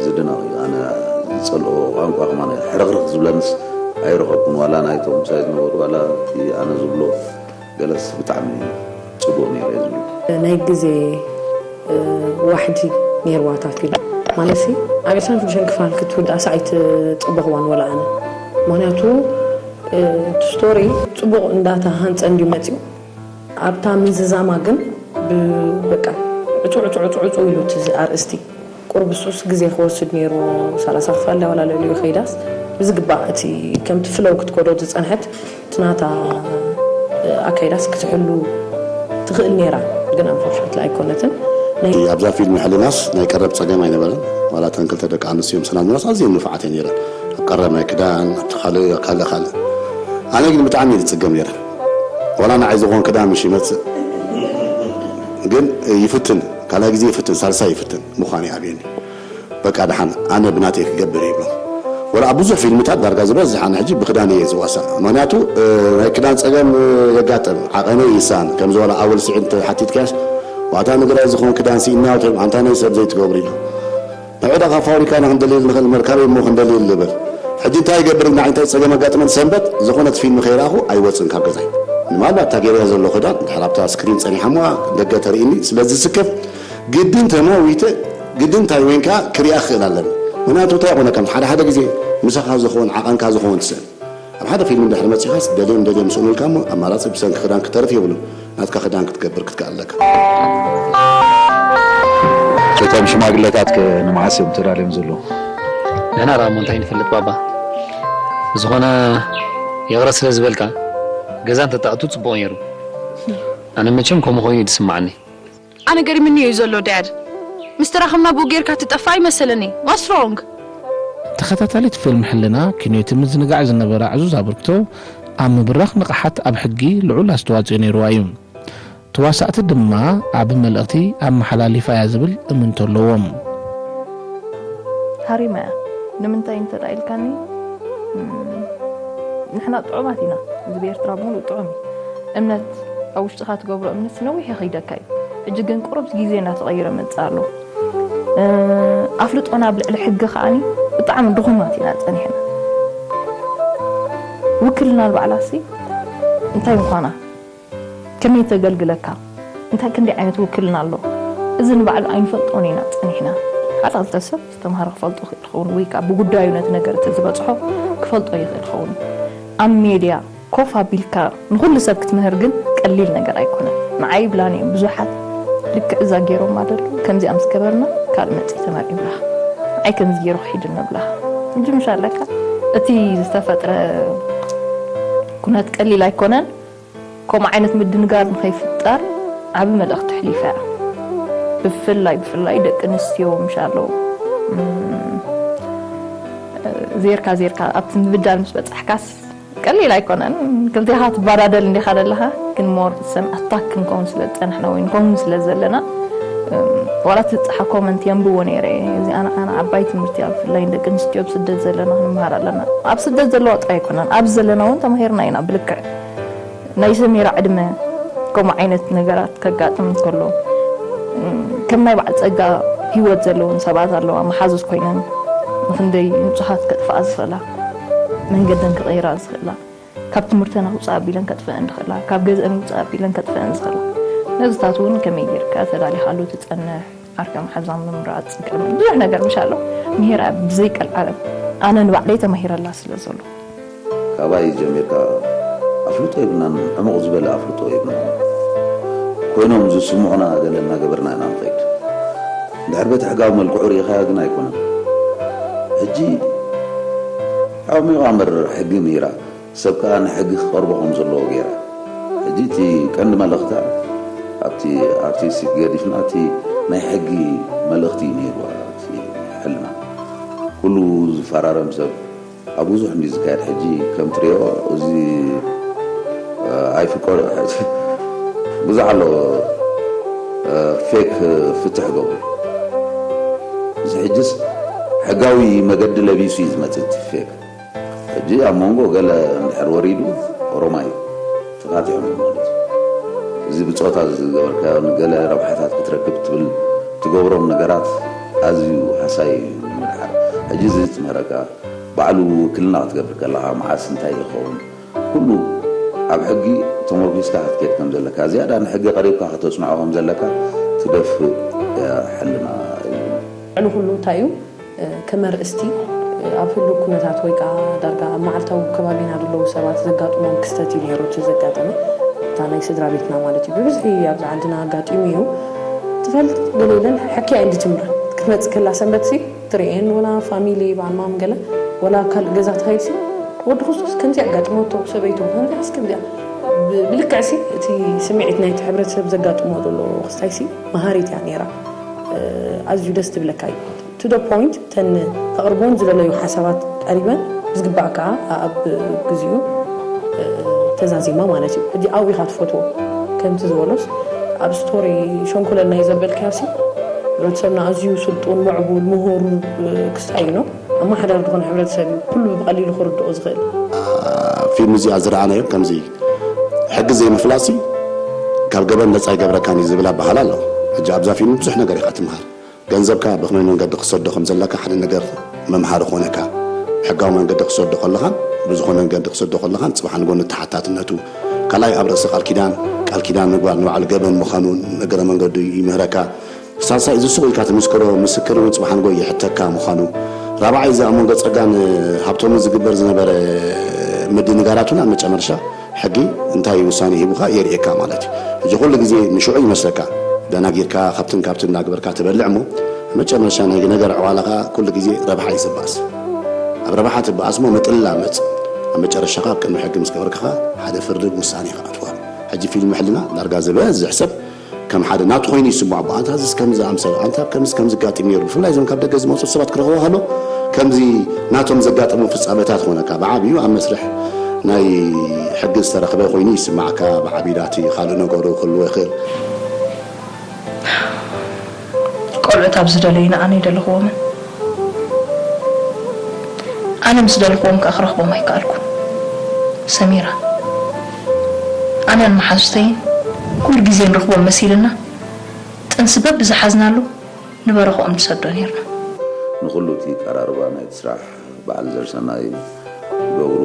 ዝድነቕ እዩ። ኣነ ዝፀልኦ ቋንቋ ከማን ሕርኽርኽ ዝብለንስ ኣይረኸብኩን። ዋላ ናይቶም ምሳይ ዝነበሩ ዋላ እቲ ኣነ ዝብሎ ገለስ ብጣዕሚ ፅቡቕ ነይሩ እየ ዝብሎ። ናይ ግዜ ዋሕዲ ነይርዋ እታ ፊልም ማለት ኣብ ዕስራን ሽዱሽተን ክፋል ክትውዳእ ሳዕ ኣይትፅበኽዋን ወላ ኣነ። ምክንያቱ እቲ ስቶሪ ፅቡቕ እንዳተሃንፀ እንድዩ መፅዩ፣ ኣብታ ምዝዛማ ግን በቃ ዕፁ ዕፁ ዕፁ ዕፁ ኢሉ እቲ ኣርእስቲ ቁሩብ እሱስ ግዜ ክወስድ ነይሩ። ሰላሳ ክፋል ዳዋላ ልዕሊኡ ከይዳስ ብዝግባእ እቲ ከምቲ ፍለው ክትከዶ ዝፀንሐት እቲ ናታ ኣካይዳስ ክትሕሉ ትኽእል ነይራ፣ ግን ኣንፎርሽነትሊ ኣይኮነትን። ናይ ኣብዛ ፊልም ሕልናስ ናይ ቀረብ ፀገም ኣይነበረን። ዋላ እተን ክልተ ደቂ ኣንስትዮ ምስና ዝነበራስ ኣዝየን ንፉዓት እየን ነይረን። ኣብ ቀረብ ናይ ክዳን ኣብቲ ካልእ ካልእ ካልእ ኣነ ግን ብጣዕሚ እየ ዝፅገም ነይረ። ዋላ ንዓይ ዝኾን ክዳን ምሽ ይመፅእ ግን ይፍትን፣ ካልኣይ ግዜ ይፍትን፣ ሳልሳይ ይፍትን ምዃን ይኣብየኒ። በቃ ደሓን ኣነ ብናተይ ክገብር ይብሎ። ወላ ኣብ ብዙሕ ፊልምታት ዳርጋ ዝበዝሕ ኣነ ሕጂ ብክዳን እየ ዝዋሳእ። ምክንያቱ ናይ ክዳን ፀገም የጋጥም፣ ዓቐነይ ይሳን። ከምዚ ዋላ ኣወል ስዒድ እንተሓቲትካያስ ዋታ ንግራይ ዝኾን ክዳን ስኢና ወትዮም ኣንታ ናይ ሰብ ዘይትገብሩ ኢሉ ንዑ ዳ ካብ ፋብሪካ ኢና ክንደልየሉ ንኽእል መርካበይ እሞ ክንደልየሉ ልብል። ሕጂ እንታይ ይገብር ንዓይ እንታይ ፀገም ኣጋጥመን ሰንበት ዝኾነት ፊልም ከይረኣኹ ኣይወፅን ካብ ገዛይ። ንምናልባት እታ ገይረያ ዘሎ ክዳን ድሕር ኣብታ ስክሪን ፀኒሓ እሞ ደገ ተርእኒ ስለ ዝስከፍ ግድን ተማዊተ ግድን እንታይ ወይንካ ክሪኣ ክኽእል ኣለኒ። ምክንያቱ እንታይ ይኾነካ ሓደ ሓደ ግዜ ምሳኻ ዝኸውን ዓቐንካ ዝኸውን ትስእን ኣብ ሓደ ፊልም እንድሕር መፂኻስ ደልዮም ደልዮም ስእኑልካ እሞ ኣማራፂ ብሰንኪ ክዳን ክተርፍ የብሉን። ናትካ ክዳን ክትገብር ክትክኣል ኣለካ። እቶም ሽማግለታት ከ ንመዓስ እዮም ተዳልዮም ዘለዉ? ንሕና ደኣ እሞ እንታይ ንፈልጥ ባባ። ብዝኾነ ይቕረ ስለ ዝበልካ ገዛ እንተትኣቱ ጽቡቕ ነይሩ። ኣነ መቸም ከምኡ ኮይኑ እዩ ዝስምዓኒ። ኣነ ገሪምኒ እዩ ዘሎ ዳድ። ምስ ተራኸብና ብኡ ጌርካ ትጠፍእ ኣይመሰለኒ። What's wrong? ተኸታታሊት ፊልም ሕልና ኪኖ እቲ ምዝንጋዕ ዝነበራ ዕዙዝ ኣበርክቶ ኣብ ምብራኽ ንቕሓት ኣብ ሕጊ ልዑል ኣስተዋፅኦ ነይርዋ እዩ። ተዋሳእቲ ድማ ዓቢ መልእኽቲ ኣመሓላሊፋ እያ ዝብል እምንቶ ኣለዎም። ሃሪማ እያ ንምንታይ እንተ ደኣ ኢልካኒ ንሕና ጥዑማት ኢና እዚ ብኤርትራ ብምሉእ ጥዑም እዩ እምነት ኣብ ውሽጥኻ ትገብሮ እምነት ነዊሕ የኸይደካ እዩ ሕጂ ግን ቁሩብ ግዜ እናተቐይረ መጽእ ኣሎ ኣፍልጦና ኣብ ልዕሊ ሕጊ ከዓኒ ብጣዕሚ ድኹማት ኢና ጸኒሕና ውክልና ንባዕላሲ እንታይ ምዃና ከመይ ተገልግለካ እንታይ ክንደይ ዓይነት ውክልና ኣሎ እዚ ንባዕሉ ኣይንፈልጦን ኢና ጸኒሕና ሓደ ክልተ ሰብ ዝተምሃረ ክፈልጦ ይኽእል ይኸውን ወይ ከዓ ብጉዳዩ ነቲ ነገር እቲ ዝበፅሖ ክፈልጦ ይኽእል ይኸውን ኣብ ሜድያ ኮፍ ኣቢልካ ንኹሉ ሰብ ክትምህር ግን ቀሊል ነገር ኣይኮነን ንዓይ ይብላን እዮም ብዙሓት ልክዕ እዛ ገይሮማ ደሎ ከምዚኣ ምስ ገበርና ካልእ መፅኢ ተመር ይብላኻ ንዓይ ከምዚ ገይሩ ክሒድኒ ይብላኻ ሕጂ ምሽ ኣለካ እቲ ዝተፈጥረ ኩነት ቀሊል ኣይኮነን ከምኡ ዓይነት ምድንጋር ንኸይፍጠር ዓቢ መልእኽቲ ኣሕሊፋ እያ። ብፍላይ ብፍላይ ደቂ ኣንስትዮ ምሽ ኣለዉ ዜርካ ዜርካ ኣብቲ ምብዳል ምስ በጻሕካስ ቀሊል ኣይኮነን ክልቴኻ ትባዳደል እንዲኻ ዘለኻ ግን ሞር ሰም ኣታክ ክንከውን ስለ ዝጸናሕና ወይ ንኸውን ስለ ዘለና ዋላ ትብጽሓ ኮመንት የንብቦ ነይረ እዚ ኣነ ኣነ ዓባይ ትምህርቲ ኣብ ብፍላይ ንደቂ ኣንስትዮ ኣብ ስደት ዘለና ክንምሃር ኣለና ኣብ ስደት ዘለዋ ጥራይ ኣይኮነን ኣብዚ ዘለና እውን ተማሂርና ኢና ብልክዕ ናይ ሰሜራ ዕድመ ከምኡ ዓይነት ነገራት ከጋጥም እንከሎ ከም ናይ በዓል ፀጋ ህይወት ዘለውን ሰባት ኣለዋ መሓዙት ኮይነን ንክንደይ ንፁሃት ከጥፍኣ ዝኽእላ መንገደን ክቐይራ ዝኽእላ ካብ ትምህርተን ኣውፅእ ኣቢለን ከጥፍአን ዝኽእላ ካብ ገዝአን ውፅእ ኣቢለን ከጥፍአን ዝኽእላ ነዚታት እውን ከመይ ጌርካ ተዳሊኻሉ ትፀንሕ ዓርኪ መሓዛ ምምራፅ ቅድሚ ብዙሕ ነገር ምሽ ኣሎ ምሄራ ብዘይቀልዓለም ኣነ ንባዕለይ ተማሂረላ ስለ ዘሎ ካባይ ጀሚርካ ኣፍልጦ የብልናን ዕሙቕ ዝበለ ኣፍልጦ የብልናን ኮይኖም ዝስምዑና ገለ እናገበርና ኢና ንኸይድ እንድሕር በቲ ሕጋዊ መልክዑ ርኢኻያ ግን ኣይኮነን ሕጂ ዓሚቑ ኣምር ሕጊ ምሂራ፣ ሰብ ከኣ ንሕጊ ክቐርቦ ከም ዘለዎ ገይራ። ሕጂ እቲ ቀንዲ መልእኽታ ኣብቲ ኣርቲስቲክ ገዲፍና እቲ ናይ ሕጊ መልእኽቲ እዩ ነይርዋ። እቲ ሕልና ኩሉ ዝፈራረም ሰብ ኣብ ብዙሕ እንዲ ዝካየድ ሕጂ ከም ትሪኦ እዚ ኣይፍቀዶ ብዙሕ ኣሎ። ፌክ ፍትሕ ገብሩ እዚ ሕጅስ ሕጋዊ መገዲ ለቢሱ እዩ ዝመፅእ እቲ ፌክ። ሕጂ ኣብ መንጎ ገለ እንድሕር ወሪዱ ኦሮማይ ተቃጢዑ ማለት እዩ። እዚ ብፆታ ዝገበርካዮ ንገለ ረብሓታት ክትረክብ ትብል ትገብሮም ነገራት ኣዝዩ ሃሳይ እዩ ንምድሓር። ሕጂ እዚ ትምህረካ ባዕሉ ውክልና ክትገብር ከለኻ መዓስ እንታይ ይኸውን ኩሉ ኣብ ሕጊ ተመርኪስካ ክትከድ ከም ዘለካ ዝያዳ ንሕጊ ቀሪብካ ከተፅንዖ ከም ዘለካ ትደፍእ ሕልና እዩ። ልዕሊ ኩሉ እንታይ እዩ ከም ኣርእስቲ ኣብ ህሉው ኩነታት ወይ ከዓ ዳርጋ ኣብ መዓልታዊ ከባቢና ዘለዉ ሰባት ዘጋጥሞም ክስተት እዩ ነይሩ እቲ ዘጋጠመ እታ ናይ ስድራ ቤትና ማለት እዩ ብብዝሒ ኣብዚ ዓድና ኣጋጢሙ እዩ ትፈልጥ ገለ ኢለን ሕክያ እንዲ ትምራ ክትመፅእ ከላ ሰንበት ሲ ትርእየን ወላ ፋሚሊ በዓል ማም ገለ ወላ ኣብ ካልእ ገዛ ትኸይድ ሲ ወዲ ክርስቶስ ከምዚ ኣጋጥመቶ ሰበይቱ ከምዚ ኣስከምዚኣ ብልክዕ ሲ እቲ ስምዒት ናይቲ ሕብረተሰብ ዘጋጥሞ ዘሎ ክስታይ ሲ መሃሪት እያ ነይራ ኣዝዩ ደስ ትብለካ እዩ to the point ተን ተቕርቦን ዝደለዩ ሓሳባት ቀሪበን ብዝግባእ ከዓ ኣብ ግዚኡ ተዛዚማ ማለት እዩ ሕጂ ኣብኡ ኢኻ ትፈትዎ ከምቲ ዝበሎስ ኣብ ስቶሪ ሸንኮለልና እዩ ዘበልካዮ ሲ ሕብረተሰብና ኣዝዩ ስልጡን ምዕቡል ምሁር ክስታይ እዩ ነው ኣመሓዳሪ ዝኾነ ሕብረተሰብ እዩ ኩሉ ብቐሊሉ ክርድኦ ዝኽእል ፊልም እዚኣ ዝረኣናዮ ከምዚ ሕጊ ዘይምፍላሲ ካብ ገበን ነፃ ይገብረካን እዩ ዝብል ኣባህላ ኣሎ ሕጂ ኣብዛ ፊልም ብዙሕ ነገር ኢኻ ትምሃር ገንዘብካ ብኽመይ መንገዲ ክሰዶ ከም ዘለካ ሓደ ነገር መምሃሪ ኮነካ ሕጋዊ መንገዲ ክሰዶ ከለኻን ብዝኾነ መንገዲ ክሰዶ ከለኻን ፅባሕ ንጎ ንተሓታትነቱ ካልኣይ ኣብ ርእሲ ቃል ኪዳን ቃል ኪዳን ምግባር ንባዕሉ ገበን ምዃኑ እግረ መንገዱ ይምህረካ ሳልሳይ እዚ ሱቕ ኢልካ ትምስክሮ ምስክር እውን ፅባሕ ንጎ ይሕተካ ምዃኑ ራብዓይ እዚ ኣብ መንጎ ፀጋን ሃብቶምን ዝግበር ዝነበረ ምድንጋራት እውን ኣብ መጨረሻ ሕጊ እንታይ ውሳኔ ሂቡካ የርእየካ ማለት እዩ። ሕጂ ኩሉ ግዜ ንሽዑ ይመስለካ ደናጊርካ ካብትን ካብትን እናገበርካ ትበልዕ እሞ መጨረሻ ናይ ነገር ዕዋላኻ ኩሉ ግዜ ረብሓ እዩ ዝበኣስ። ኣብ ረብሓ ትበኣስ እሞ ምጥላመፅ ኣብ መጨረሻኻ ኣብ ቅድሚ ሕጊ ምስ ገበርካኻ ሓደ ፍርዲ ውሳኔ ይኸኣትዋ። ሕጂ ፊልም ሕልና ዳርጋ ዝበዝሕ ሰብ ከም ሓደ ናቱ ኮይኑ ይስምዖ ኣንታ እዚስ ከምዚ ኣምሰል ኣንታ ከምዚ ከምዚ ኣጋጢሙ ነይሩ ብፍላይ እዞም ካብ ደገ ዝመፁ ሰባት ክረኽቦ ከሎ ከምዚ ናቶም ዘጋጠሙ ፍፃመታት ኾነካ ብዓብዩ ኣብ መስርሕ ናይ ሕጊ ዝተረኽበ ኮይኑ ይስማዕካ ብዓብዩ ዳቲ ካልእ ነገሩ ክህልዎ ይኽእል ቆልዑት ኣብ ዝደለዩ ንኣነ ይደለኽዎምን ኣነ ምስ ደለኽዎም ከኣ ክረኽቦም ኣይከኣልኩን ሰሚራ ኣነን መሓዙተይን ኩሉ ግዜ ንረኽቦም መሲልና ጥንሲ በብዝሓዝናሉ ንበረኽኦም ንሰዶ ነይርና። ንኹሉ እቲ ቀራርባ ናይቲ ስራሕ በዓል ዘርሰናይ ገብሩ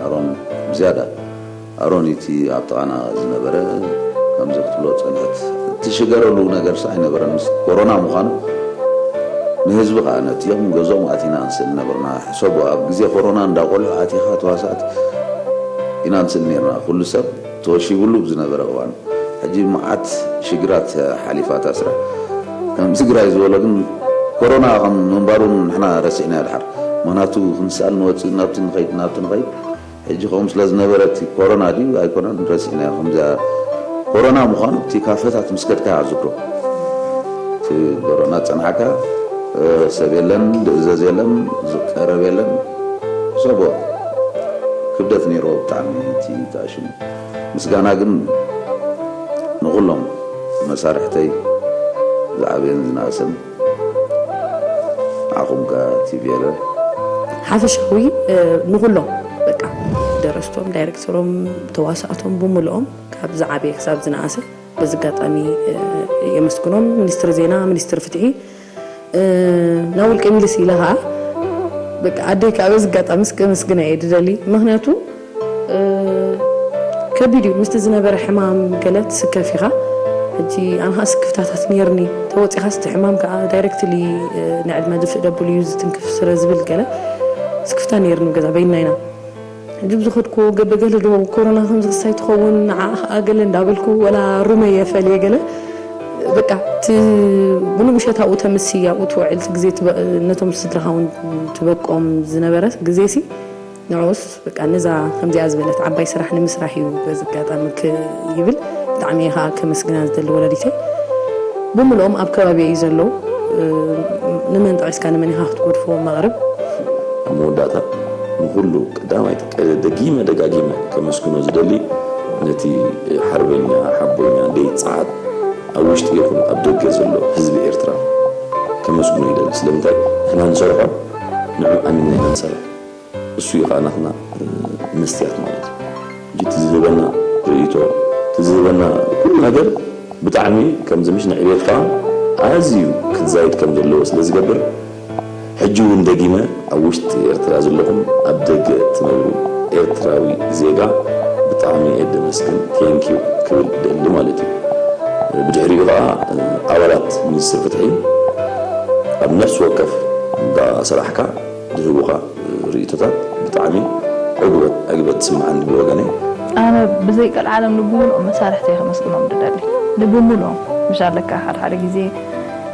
ኣሮን ብዝያዳ ኣሮን እቲ ኣብ ጥቓና ዝነበረ ከምዚ ክትብሎ ዝጸንሐት እትሽገረሉ ነገርስ ኣይነበረን ምስ ኮሮና ምዃኑ ንህዝቢ ከኣ ነቲ እዮም ገዝኦም ኣቲና ንስእል ነበርና ሕሰቦ ኣብ ግዜ ኮሮና እንዳ ቆልዑ ኣቲኻ ተዋሳእቲ ኢና ንስእል ነርና ኩሉ ሰብ ተወሺብሉ ብዝነበረ እዋን ሕጂ መዓት ሽግራት ሓሊፋ እታ ስራሕ ከም ትግራይ ዝበሎ ግን ኮሮና ከም ምንባሩ ንሕና ረሲዕናዮ ድሓር ምክንያቱ ክንስኣል ንወፅእ ናብቲ ንኸይድ ናብቲ ንኸይድ ሕጂ ከምኡ ስለ ዝነበረ እቲ ኮሮና ድዩ ኣይኮነን ረሲዕናዮ ከምዚኣ ኮሮና ምዃኑ እቲ ካፈታት ምስ ከድካ ዝብሎ እቲ ኮሮና ፀንሓካ ሰብ የለን ዝእዘዝ የለን ዝቀረብ የለን ሰቦ ክብደት ነይርዎ ብጣዕሚ እቲ ተኣሽሙ ምስጋና ግን ንኹሎም መሳርሕተይ ዝዓበየን ዝነኣሰን ንዓኹም ከኣ ቲቪ ኤረ ሓፈሻዊ ንኹሎም በቃ ደረስቶም ዳይረክተሮም ተዋሳእቶም ብምልኦም ካብ ዝዓበየ ክሳብ ዝነኣሰ በዚ ኣጋጣሚ የመስግኖም ሚኒስትሪ ዜና ሚኒስትሪ ፍትሒ ናብ ውልቀ ሚልስ ኢለ ከዓ በቃ ኣደይ ከዓ በዚ ኣጋጣሚ እስከ ምስግና እየ ድደሊ ምክንያቱ ከቢድ እዩ ምስቲ ዝነበረ ሕማም ገለ ትስከፍ ኢኻ ሕጂ ኣንኻ ስክፍታታት ነርኒ ተወፂኻስ እቲ ሕማም ከዓ ዳይረክትሊ ንዕድመ ድፍእ ደብሉ እዩ ዝትንክፍ ስለ ዝብል ገለ ስክፍታ ነርኒ ገዛ በይና ኢና ሕጂ ብዝኸድኩ ገበገለ ዶ ኮሮና ከምዚ ክሳይ ትኸውን ንዓ ከዓ ገለ እንዳበልኩ ወላ ሩመይ የፈልየ ገለ በቃ እቲ ሙሉእ ምሸት ኣብኡ ተምሲ ኣብኡ ትውዕል፣ እቲ ግዜ ትበ- ነቶም ስድራኻ እውን ትበቆም ዝነበረ ግዜ ሲ ንዑስ በቃ ነዛ ከምዚኣ ዝበለት ዓባይ ስራሕ ንምስራሕ እዩ በዚ ኣጋጣሚ ይብል። ብጣዕሚ እየ ከዓ ከመስግና ዝደሊ ወላዲተይ። ብምልኦም ኣብ ከባቢ እዩ ዘለዉ። ንመን ጠቂስካ ንመን ኢኻ ክትጎድፎ መቕርብ? ኣብ መወዳእታ ንኩሉ ቀዳማይ ደጊመ ደጋጊመ ከመስግኖ ዝደሊ ነቲ ሓርበኛ ሓቦኛ ደይ ፀዓት ኣብ ውሽጢ ይኹን ኣብ ደገ ዘሎ ህዝቢ ኤርትራ ከመስግኖ ይደሊ። ስለምንታይ ንሕና ንሰርሖ ንዑ ኣሚንና ኢና ንሰርሕ። እሱ እዩ ከዓ ናትና መስትያት ማለት እዩ። ሕጂ እቲ ዝህበና ርእይቶ እቲ ዝህበና ኩሉ ነገር ብጣዕሚ ከምዚ ምሽ ንዕቤት ከዓ ኣዝዩ ክትዛይድ ከም ዘለዎ ስለ ዝገብር ሕጂ እውን ደጊመ ኣብ ውሽጢ ኤርትራ ዘለኹም ኣብ ደገ ትነብሩ ኤርትራዊ ዜጋ ብጣዕሚ እየ ደመስግን ቴንኪዩ ክብል ደሊ ማለት እዩ። ብድሕሪኡ ከዓ ኣባላት ሚኒስትር ፍትሒ ኣብ ነፍሲ ወከፍ እንዳ ሰራሕካ ዝህቡኻ ርእይቶታት ብጣዕሚ ዕግበት ዕግበት ትስምዓኒ ብወገነይ። ኣነ ብዘይቀልዓለም ልቢ ሙሉኦም መሳርሕተይ ከመስግኖም ዝደሊ። ልቢ ሙሉኦም ምሽ ኣለካ ሓደ ሓደ ግዜ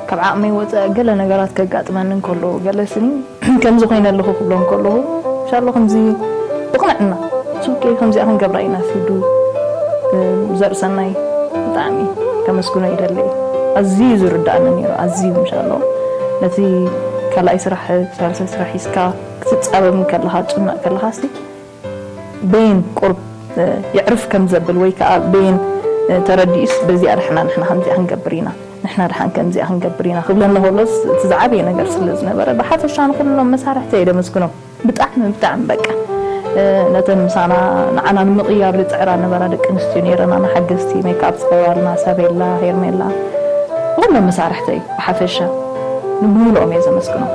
ካብ ዓቕመይ ወፀ ገለ ነገራት ከጋጥመኒ እንከሎ ገለ ስኒ ከምዚ ኮይነ ኣለኹ ክብሎም ከለኹ ምሽ ኣሎ ከምዚ ብቕንዕና ሱቄ ከምዚኣ ክንገብራ ኢና ሲዱ ዘርእሰናይ ብጣዕሚ ከመስግኖ ይደሊ። ኣዝዩ ዝርዳእኒ ነይሩ ኣዝዩ ምሽ ኣሎ ነቲ ካልኣይ ስራሕ ሳልሳይ ስራሕ ሒዝካ ክትፃበብ ከለኻ ትጭነቕ ከለኻ ሲ በይን ቁርብ የዕርፍ ከም ዘብል ወይ ከዓ በይን ተረዲኡስ በዚኣ ዳሕና ንሕና ከምዚኣ ክንገብር ኢና ንሕና ድሓን ከምዚኣ ክንገብር ኢና ክብለኒ ከሎስ እቲ ዝዓበየ ነገር ስለ ዝነበረ ብሓፈሻ ንኩሎም መሳርሕተይ እየ ደመስግኖም ብጣዕሚ ብጣዕሚ በቃ ነተን ምሳና ንዓና ንምቕያር ዝፅዕራ ነበራ ደቂ ኣንስትዮ ነይረና ንሓገዝቲ ሜክኣፕ ዝገብራልና ሳቤላ ሄርሜላ ኩሎም መሳርሕተይ ብሓፈሻ ንብሙሉኦም እየ ዘመስግኖም።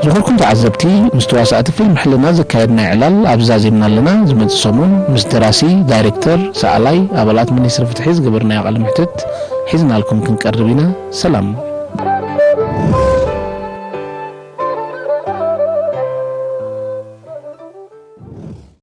ዝኸርኩም ተዓዘብቲ፣ ምስ ተዋሳእቲ ፊልም ሕልና ዘካየድናዮ ዕላል ኣብዚ ዛዚምና ኣለና። ዝመጽእ ሰሙን ምስ ደራሲ፣ ዳይሬክተር፣ ሰኣላይ፣ ኣባላት ሚኒስትሪ ፍትሒ ዝገበርናዮ ቃለ መሕትት ሒዝናልኩም ክንቀርብ ኢና። ሰላም።